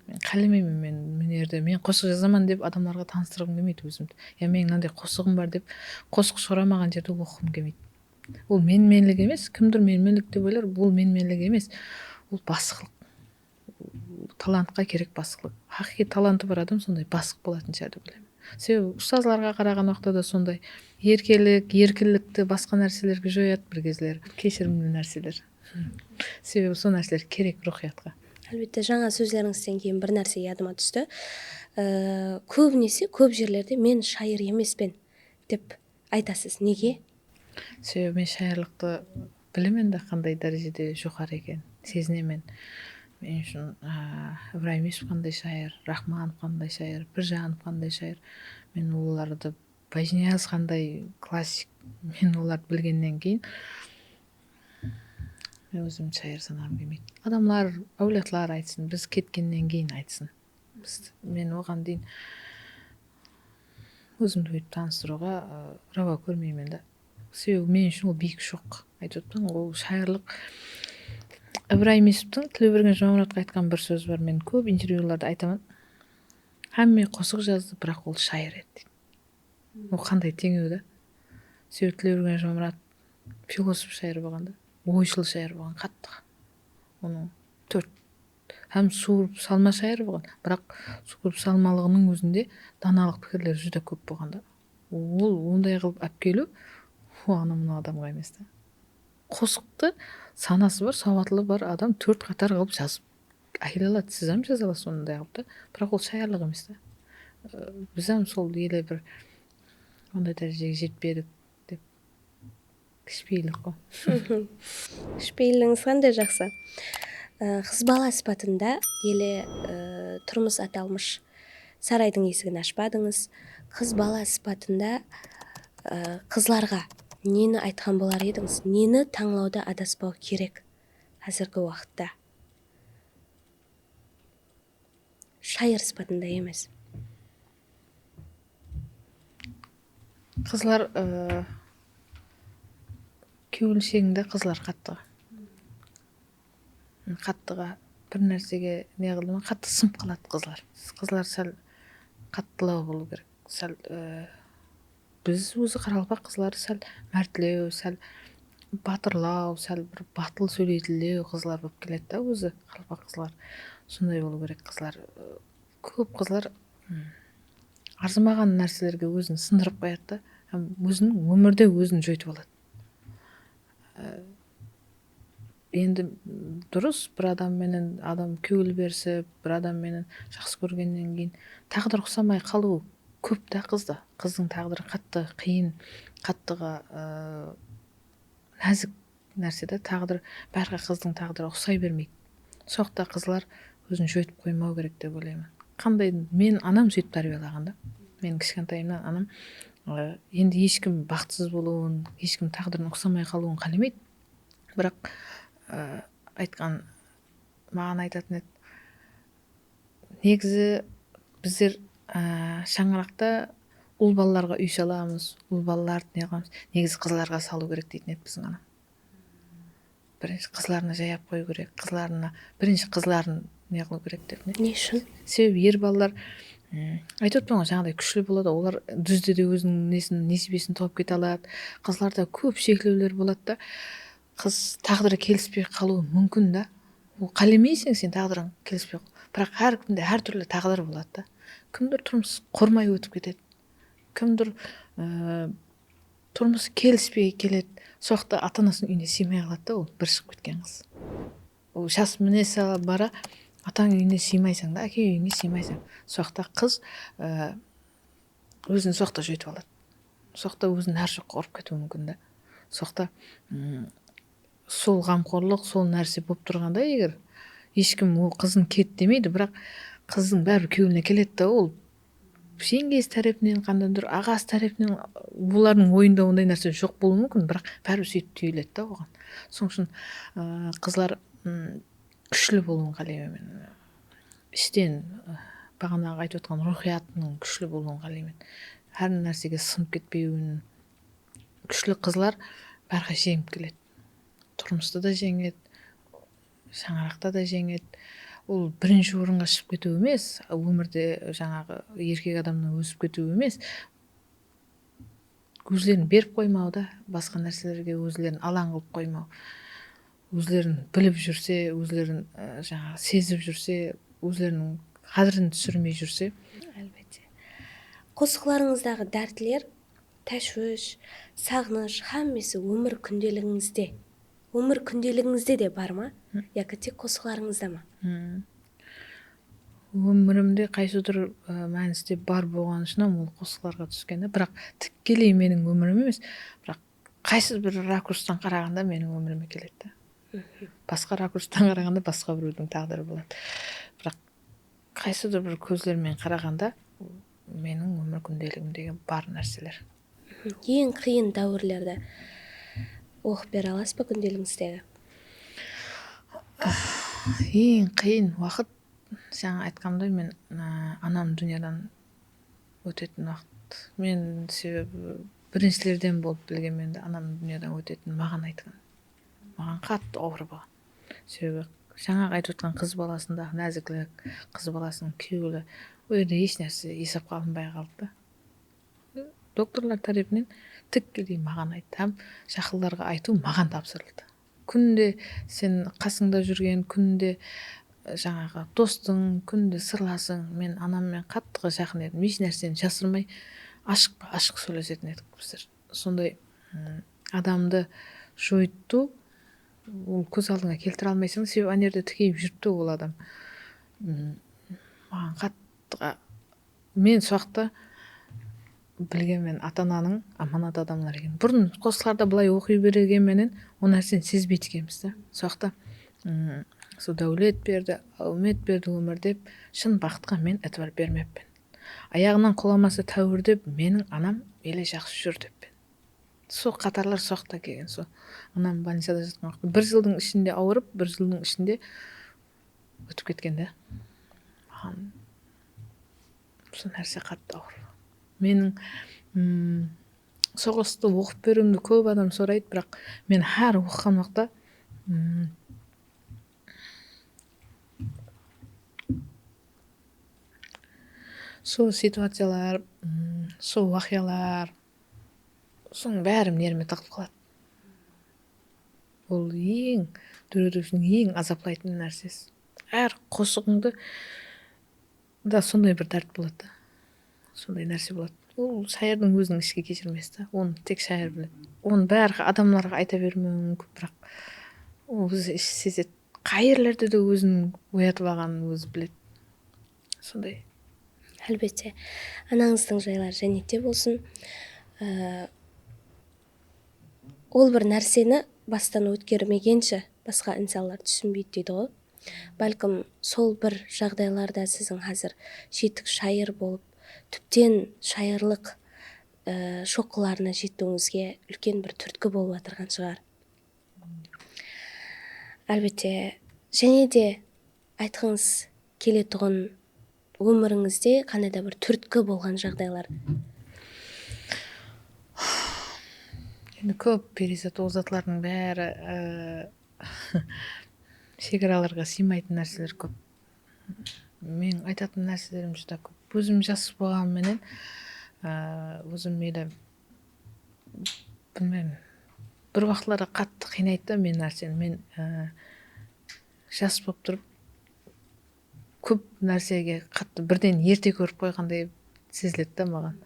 Men qálemeymen men, men jerde men qosıq jazaman dep adamlarǵa tanıstırǵım kelmeydi ózimdi. Ya meniń mınanday qosıǵım bar dep qosıq soramaǵan jerde oqıǵım kelmeydi. Ol menmenlik emes, kimdur menmenlik dep oylar, ol menmenlik emes. Ol basıqlıq. Talantqa kerek basıqlıq. Haqıyqıy talantı bar adam sonday basıq bolatın shıǵar dep oylayman. Sebebi ustazlarǵa qaraǵan waqıtta da sonday erkelik, erkinlikti basqa nárselerge joyadı bir gezleri. Keshirimli nárseler. Sebebi sol nárseler kerek ruwxıyatqa. Álbette, jańa sózlerińizden keyin bir nárse yadıma tústi. Ee, kóbinese kóp jerlerde "Men shayır emespen", dep aytasız. Nege? Sebebi men shayırlıqtı bilemen de, qanday dárejede joqarı eken, sezinemen. Men ushın, a, Ibrayım Yusuf qanday shayır, Raxmanov qanday shayır, Birjanov qanday shayır. Men olardı, Bajiniyaz qanday klassik, men olardı bilgennen keyin men ózimdi shayır sanaǵım kelmeydi. Adamlar, áwladlar aytsın, biz ketkennen keyin aytsın. Biz, men oǵan deyin ózimdi óytip tanıstırıwǵa, ı, rawa kórmeymen da. Sebebi men ushın ol biyik joq. Aytıp atırman, ol shayırlıq. Ibrayım Yusuptıń Tilewbergen Jumamuratqa aytqan bir sózi bar. Men kóp intervyularda aytaman. Hámme qosıq jazdı, biraq ol shayır edi, deydi. Ol qanday teńew da? Sebebi Tilewbergen Jumamurat filosof shayır bolǵan da, oyshıl shayır bolǵan, qattı. Onıń tórt hám suwırıp salma shayır bolǵan. Biraq suwırıp salmalıǵınıń ózinde danalıq pikirleri júdá kóp bolǵan da. Ol onday qılıp alıp keliw, ol anaw-mınaw adamǵa emes ta. Qosıqtı sanası bar, sawatlı bar adam tórt qatar qılıp jazıp ákele aladı. Siz hám jaza alasız onday qılıp ta. Biraq ol shayırlıq emes ta. I, biz hám sol ele bir onday dárejege jetpedik dep. Kishipeyillik ǵoy. Kishipeyilligińiz qanday jaqsı. I, qız bala sıpatında ele, ı, turmıs atalmısh saraydıń esigin ashpadıńız. Qız bala sıpatında, ı, qızlarǵa neni aytqan bolar edińiz? Neni tańlawda adaspaw kerek házirgi waqıtta? Shayır sıpatında emes. Qızlar, ı, kewilsheńde qızlar qattı. Qattıǵa bir nársege ne qıldı ma, qattı sınıp qaladı qızlar. Qızlar sál qattılaw bolıw kerek. Sál, ı, Biz ózi qaraqalpaq qızları sál mártlew, sál batırlaw, sál bir batıl sóyleytinlew qızlar bolıp keledi da ózi qaraqalpaq qızlar. Sonday bolıw kerek qızlar. Kóp qızlar, ım, arzımaǵan nárselerge ózin sındırıp qoyadı da, hám óziniń ómirde ózin joytıp aladı. I, Endi, m, durıs, bir adam menen adam kewil berisip, bir adam menen jaqsı kórgennen keyin táǵdir uqsamay qalıw kóp ta qızda. Qızdıń táǵdiri qattı qıyın, qattıǵa, ı, názik nárse da, táǵdir, bárge qızdıń táǵdiri uqsay bermeydi. Soqta qızlar ózin joytıp qoymaw kerek dep oylayman. Qanday, men anam sóytip tárbiyalaǵan da. Men kishkentayımnan anam I, endi hesh kim baxıtsız bolıwın, hesh kim táǵdirin uqsamay qalıwın qálemeydi. Biraq, ı, aytqan, maǵan aytatın edi. Negizi bizler, ı, shańaraqta ul balalarǵa úy salamız, ul balalardı ne qılamız, negizi qızlarǵa salıw kerek deytin edi biziń anam. Birinshi qızlarına jayap qoyıw kerek, qızlarına, birinshi qızların ne qılıw kerek dep, ne? Ne ushın? Sebebi er balalar, ım, aytıp otırman ǵoy, jańaday kúshli boladı, olar dúzde de óziniń nesin, nesiybesin tawıp kete aladı. Qızlarda kóp sheklewler boladı da, qız táǵdiri kelispey qalıwı múmkin da. Ol qálemeyseń sen táǵdiriń kelispey qal-, biraq hár kimde hár túrli táǵdir boladı da. Kimdur turmıs qurmay ótip ketedi. Kimdur, ı, turmısı kelispey keledi. Soqta ata-anasınıń úyine sıymay qaladı da, ol bir shıǵıp ketken qız. Ol jas mine sala bara, atań úyine sıymaysań da, áke úyińe sıymaysań. Soqta qız, ı, ózin soqta joytıp aladı. Soqta ózin hár joqqa urıp ketiwi múmkin da. Soqta, ım, sol ǵamxorlıq, sol nárse bolıp turǵanda, eger hesh kim ol qızın ket demeydi, biraq qızdıń báribir kewline keledi da ol. Jeńgesi tárepinen, qandaydur aǵası tárepinen, olardıń oyında onday nárse joq bolıwı múmkin, biraq báribir sóytip túyiledi da oǵan. Sonıń ushın, ı, qızlar, ım, kúshli bolıwın qáleymen men. Ishten, ı, baǵanaǵı aytıp otqan ruwxıyatınıń kúshli bolıwın qáleymen. Hár nársege sınıp ketpewin. Kúshli qızlar bárge jeńip keledi. Turmıstı da jeńedi, shańaraqta da jeńedi. Ol birinshi orınǵa shıǵıp ketiw emes, ómirde jańaǵı erkek adamnan ósip ketiw emes. Ózlerin berip qoymaw da, basqa nárselerge ózlerin alań qılıp qoymaw. Ózlerin bilip júrse, ózlerin, ı, jańaǵı sezip júrse, ózleriniń qádirin túsirmey júrse. Álbette. Qosıqlarıńızdaǵı dártler, táshwish, saǵınısh, hámmesi ómir kúndeligińizde, ómir kúndeligińizde de bar ma? Yaki tek qosıqlarıńızda ma? Ómirimde qaysıdur, ı, mániste bar bolǵanı ushın ol qosıqlarǵa túsken de, biraq tikkeley meniń ómirim emes, biraq qaysıdur bir rakurstan qaraǵanda meniń ómirime keledi de. Basqa rakurstan qaraǵanda basqa birewdiń táǵdiri boladı. Biraq qaysıdur bir kózlermen qaraǵanda meniń ómir kúndeligimdegi bar nárseler. Eń qıyın dáwirlerdi oqıp bere alasız ba kúndeligińizdegi? Eń qıyın waqıt, jańa aytqanımday, men, ı, anam dúnyadan ótetin waqıt. Men sebebi birinshilerden bolıp bilgenmen de, anam dúnyadan ótetin maǵan aytqan. Maǵan qattı awır bolǵan. Sebebi jańaǵı aytıp otqan qız balasındaǵı náziklik, qız balasınıń kewli, ol jerde hesh nárse esapqa alınbay qaldı da. Doktorlar tárepinen tikkeley maǵan ayttı hám jaqınlarǵa aytıw maǵan tapsırıldı. Kúnde sen qasıńda júrgen, kúnde, e, jańaǵı dostıń, kúnde sırlasıń. Men anam menen qattı jaqın edim. Hesh nárseni jasırmay, ashıq pa, ashıq sóylesetin edik bizler. Sonday, ım, adamdı joytıw, ol kóz aldıńa keltire almaysań, sebebi ana jerde tikeyip júripti ol adam. Im, maǵan qattı, men soqta bilgenmen, ata-ananıń amanat adamlar eken. Burın qosıqlarda bılay oqıy bergen menen, o nárseni sezbeydi ekenbiz da. Soqta, ım, sol dáwlet berdi, áwmet berdi ómir dep, shın baxıtqa men itibar bermeppen. Ayaǵınan qulamasa táwir dep, meniń anam ele jaqsı júr deppen. Sol qatarlar soqta kelgen, sol anam bolnicada jatqan waqıtta. Bir jıldıń ishinde awırıp, bir jıldıń ishinde ótip ketken de. Maǵan usı nárse qattı awır. Meniń, mm, soǵıstı oqıp beriwimdi kóp adam soraydı, biraq men hár oqıǵan waqıtta, mm, sol situaciyalar, mm, sol waqıyalar, sonıń bári nerime taǵılıp qaladı. Ol eń, dóretiwshiniń eń azaplaytın nársesi. Hár qosıǵıńdı da sonday bir dárt boladı da. Sonday nárse boladı. Ol shayırdıń óziniń ishki keshirmesi da. Onı tek shayır biledi. Onı bárge adamlarǵa ayta bermewi múmkin, biraq ol ózi ishi sezedi. Qay jerlerde de ózin oyatıp alǵanın ózi biledi. Sonday. Álbette. Anańızdıń jayları jánnette bolsın. Ee, ol bir nárseni bastan ótkermegenshe basqa insanlar túsinbeydi deydi ǵoy. Bálkim, sol bir jaǵdaylarda siziń házir jetik shayır bolıp, túpten shayırlıq e, shoqqılarına jetiwińizge úlken bir túrtki bolıp atırǵan shıǵar. Álbette, jáne de aytqıńız keletuǵın ómirińizde qanday da bir túrtki bolǵan jaǵdaylar? Endi kóp, Periyzat, ol zatlardıń bári, e, shegaralarǵa sıymaytın nárseler kóp. Meniń aytatın nárselerim júdá kóp. Ózim jas bolǵanım menen, e, ózim meyli, bilmeymen, bir waqıtlarda qattı qıynaydı da men nárseni. Men, e, jas bolıp turıp, kóp nársege qattı birden erte kórip qoyǵanday seziledi da maǵan.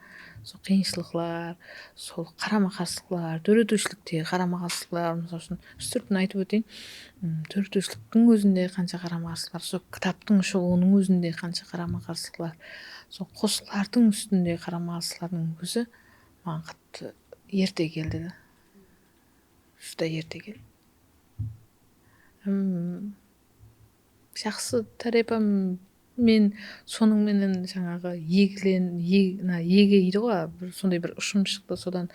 Sol qıyınshılıqlar, sol qarama-qarsılıqlar, dóretiwshiliktegi qarama-qarsılıqlar, mısal ushın, ústirtin aytıp óteyin, m, dóretiwshiliktiń ózinde qansha qarama-qarsılıqlar, sol kitaptıń shıǵıwınıń ózinde qansha qarama-qarsılıqlar, sol qosıqlardıń ústinde qarama-qarsılıqlardıń ózi maǵan qattı erte keldi da. Júdá erte keldi. Hám jaqsı tárepim, men sonıń menen jańaǵı egilen, e-, mına ege deydi ǵoy, bir sonday bir ushım shıqtı, sodan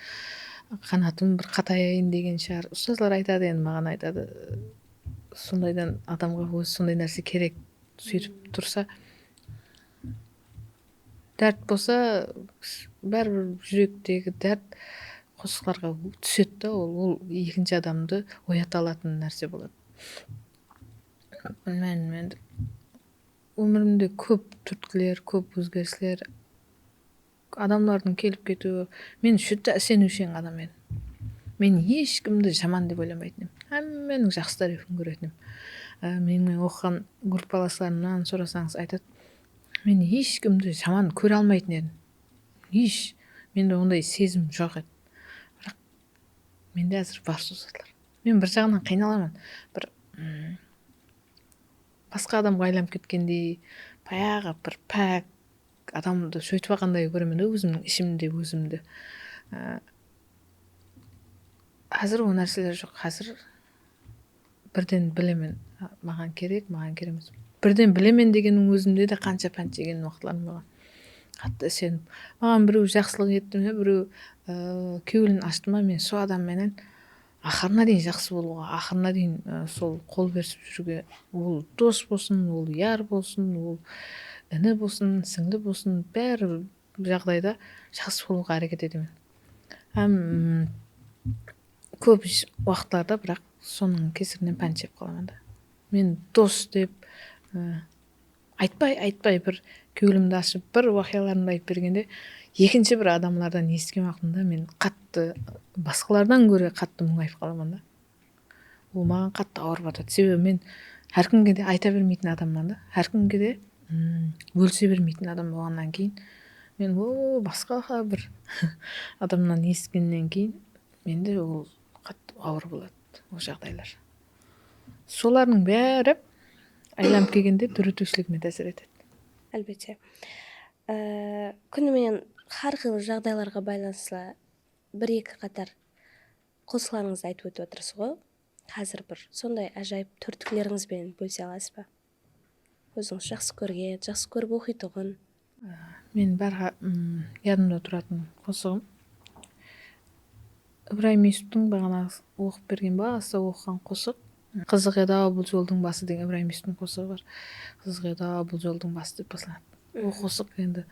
qanatım bir qatayayın degen shıǵar. Ustazlar aytadı endi, maǵan aytadı, sondaydan adamǵa ózi sonday nárse kerek, sóytip tursa. Dárt bolsa, báribir júrektegi dárt qosıqlarǵa túsedi da, ol, ol ekinshi adamdı oyata alatın nárse boladı. Bilmeymen, men ómirimde kóp túrtkiler, kóp ózgerisler, adamlardıń kelip ketiwi, men júdá iseniwsheń adam edim. Men hesh kimdi jaman dep oylamaytın edim. Hámmeniń jaqsı tárepin kóretin edim. Á, meniń menen oqıǵan gruppalaslarımnan sorasańız aytadı, men hesh kimdi jaman kóre almaytın edim. Hesh. Mende onday sezim joq edi. Biraq mende házir bar sol zatlar. Men bir jaǵınan qıynalaman. Bir, mm, basqa adamǵa aylanıp ketkendey, bayaǵı bir pák adamdı sóytip alǵanday kóremen da ózimniń ishimde ózimdi. Á, házir ol nárseler joq. Házir birden bilemen, maǵan kerek, maǵan kerek emes. Birden bilemen degenniń ózinde de qansha pánt jegen waqıtlarım bolǵan. Qattı isenip, maǵan birew jaqsılıq etti me, birew, ı, kewlin ashtı ma, men sol adam menen aqırına deyin jaqsı bolıwǵa, aqırına deyin, ı, sol qol berisip júriwge, ol dos bolsın, ol yar bolsın, ol ini bolsın, sińli bolsın, bári jaǵdayda jaqsı bolıwǵa háreket etemen. Hám kóp j-, waqıtlarda, biraq, sonıń kesirinen pánt jep qalaman da. Men dos dep, ı, aytpay, aytpay, bir kewlimdi ashıp, bir waqıyalarımdı aytıp bergende, ekinshi bir adamlardan esitken waqtımda men qattı, basqalardan góre qattı muńayıp qalaman da. Ol maǵan qattı awır batadı. Sebebi men hár kimge de ayta bermeytin adamman da. Hár kimge de, mm, bólise bermeytin adam bolǵannan keyin, men o basqa bir adamnan esitkennen keyin mende ol qattı awır boladı, ol jaǵdaylar. Solardıń bári aylanıp kelgende dóretiwshiligime tásir etedi. Álbette. Á, kúni menen hár qıylı jaǵdaylarǵa baylanıslı bir-eki qatar qosıqlarıńızdı aytıp ótip atırsız ǵoy. Házir bir sonday ájayıp tórtiklerińiz benen bólise alasız ba? Ózińiz jaqsı kórgen, jaqsı kórip oqıytuǵın. Men bárha, ım, yadımda turatın qosıǵım. Ibrayım Yusuptıń baǵana oqıp bergen, basta oqıǵan qosıq. Qızıq edi-aw bul joldıń bası degen Ibrayım Yusuptıń qosıǵı bar. Qızıq edi-aw bul joldıń bası dep baslanadı. Ol qosıq endi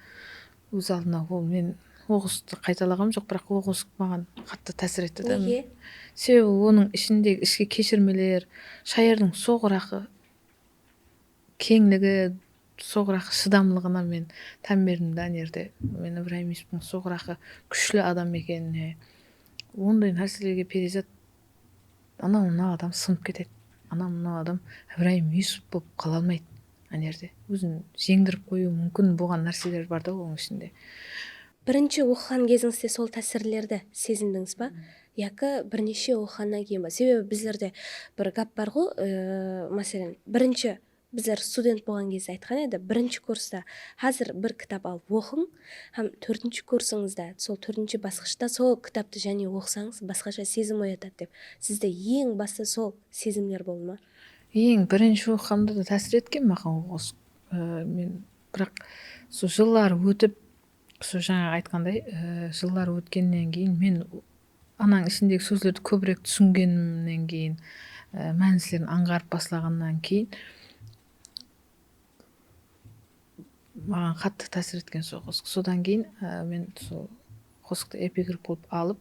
óz aldına, ol men o qosıqtı qaytalaǵanım joq, biraq o qosıq maǵan qattı tásir etti da. Nege? Sebebi onıń ishindegi ishki keshirmeler, shayırdıń soǵıraqı keńligi, soǵıraqı shıdamlıǵına men tán berdim da, ane jerde. Men Ibrayım Yusuptıń soǵıraqı kúshli adam ekenine, onday nárselerge Periyzat, anaw-mınaw adam sınıp ketedi. Anaw-mınaw adam Ibrayım Yusuf bolıp qala almaydı. Ane jerde ózin jeńdirip qoyıwı múmkin bolǵan nárseler bar da onıń ishinde. Birinshi oqıǵan gezińizde sol tásirlerdi sezimdińiz ba? Yaki bir neshe oqıǵannan keyin ba? Sebebi bizlerde bir gáp bar ǵo, e, máselen, birinshi bizler student bolǵan gezde aytqan edi, birinshi kursta házir bir kitap alıp oqıń, hám tórtinshi kursıńızda, sol tórtinshi basqıshta sol kitaptı jáne oqısańız, basqasha sezim oyatadı dep. Sizde eń basta sol sezimler boldı ma? Eń birinshi oqıǵanda da tásir etken maǵan ol qosıq. E, men, biraq, sol jıllar ótip, Sol jańa aytqanday, e, jıllar ótkennen keyin men anań ishindegi sózlerdi kóbirek túsingenimnen keyin, e, mánislerin ańǵarıp baslaǵannan keyin, maǵan qattı tásir etken sol qosıq. Sodan keyin, e, men sol qosıqtı epigraf qılıp alıp,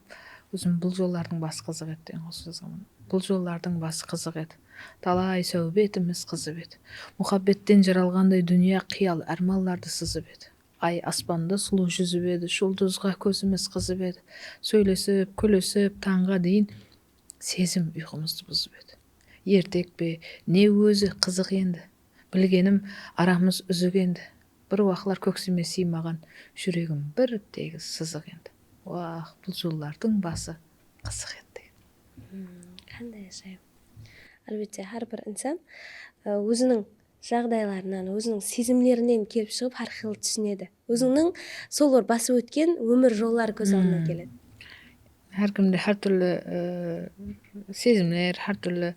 ózim "Bul jollardıń bası qızıq edi" degen qosıq jazǵanman. Bul jollardıń bası qızıq edi. Talay sáwbetimiz qızıp edi. Muhabbetten jaralǵanday dúnya qıyal, ármanlardı sızıp edi. Ay aspanda sulıw júzip edi, juldızǵa kózimiz qızıp edi. Sóylesip, kúlisip, tańǵa deyin sezim uyqımızdı buzıp edi. Ertek pe, ne ózi qızıq endi. Bilgenim, aramız úzik endi. Bir waqlar kóksime sıymaǵan, júregim bir tegiz sızıq endi. Wah, bul jollardıń bası qızıq endi. Hmm, qanday ajayıp. Álbette, hár bir insan, e, óziniń jaǵdaylarınan, óziniń sezimlerinen kelip shıǵıp, hár xil túsinedi. Ózińniń sol bir basıp ótken ómir jolları kóz aldına keledi. Hár kimde hár túrli, e, sezimler, hár túrli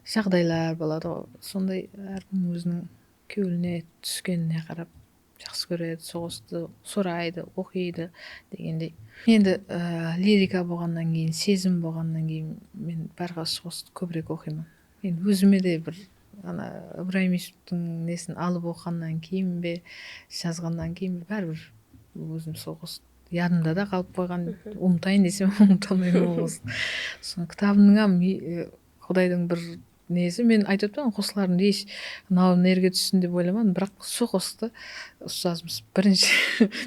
jaǵdaylar boladı ǵoy. Sonday hár kim óziniń kewline túskenine qarap jaqsı kóredi, sol qosıqtı soraydı, oqıydı degendey. Endi, e, lirika bolǵannan keyin, sezim bolǵannan keyin men bárqasha qosıqtı kóbirek oqıyman. Men ózime de bir, ana, Ibrayım Yusupovtıń nesin alıp oqıǵannan keyin be, jazǵannan keyin be, báribir ózim sol qosıq yadımda da qalıp qoyǵan, umıtayın desem, umıta almayman ol qosıqtı. Sonı kitabımnıń hám, e, Qudaydıń bir nesi, men aytıp atırman, qosıqlarımdı hesh, mınaw nerge tússin dep oylamadım, biraq sol qosıqtı ustazımız birinshi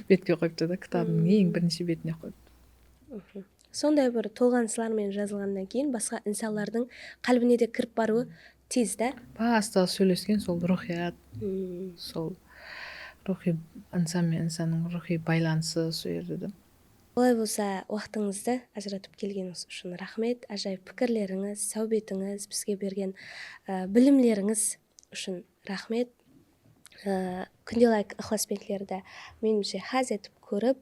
betke qoyıptı da, kitabımnıń eń birinshi betine qoyıptı. Sonday bir tolǵanıslar menen jazılǵannan keyin basqa insanlardıń qálbine de kirip barıwı tez da. Basta sóylesken sol ruwxıyat, sol ruwxıy, insan menen insannıń ruwxıy baylanısı sol jerde da. Olay bolsa, waqtıńızdı ajıratıp kelgenińiz ushın raxmet. Ájayıp pikirlerińiz, sáwbetińiz, bizge bergen, e, bilimlerińiz ushın raxmet. E, Kúnde Layk ıqlasbentleri de, menimshe, ház etip kórip,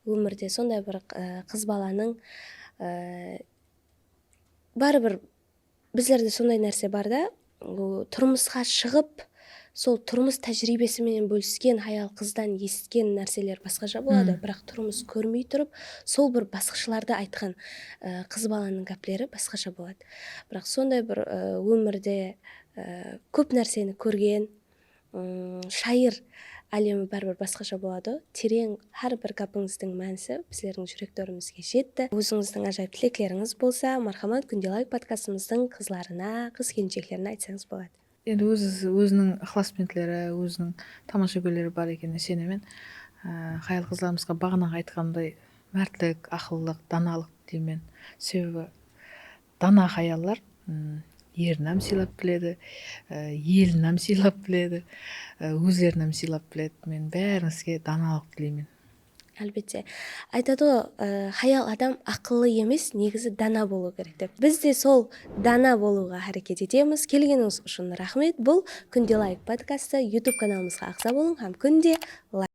ómirde sonday bir, e, qız balanıń, e, báribir bizlerde sonday nárse bar da, o, turmısqa shıǵıp, sol turmıs tájiriybesi menen bólisken hayal-qızdan esitken nárseler basqasha boladı, biraq turmıs kórmey turıp, sol bir basqıshılarda aytqan, e, qız balanıń gápleri basqasha boladı. Biraq sonday bir, e, ómirde, e, kóp nárseni kórgen, ım, shayır álemi báribir basqasha boladı. Tereń hár bir gápińizdiń mánisi bizlerdiń júrek tórimizge jetti. Ózińizdiń ájayıp tileklerińiz bolsa, marhamat, Kúnde Layk podkastımızdıń qızlarına, qız-kelinsheklerine aytsańız boladı. Endi ózi, óziniń ıqlasbentleri, óziniń tamashagóyleri bar ekenine isenemen. Á, hayal-qızlarımızǵa baǵanaǵı aytqanımday, mártlik, aqıllıq, danalıq deymen. Sebebi dana hayallar, ım, erin hám sıylap biledi, e, elin hám sıylap biledi, e, ózlerin hám sıylap biledi. Men bárińizge danalıq tileymen. Álbette. Aytadı ǵo, e, hayal adam aqıllı emes, negizi dana bolıw kerek dep. Biz de sol dana bolıwǵa háreket etemiz. Kelgenińiz ushın raxmet. Bul Kúnde Layk podkastı. YouTube kanalımızǵa aǵza bolıń hám Kúnde Layk.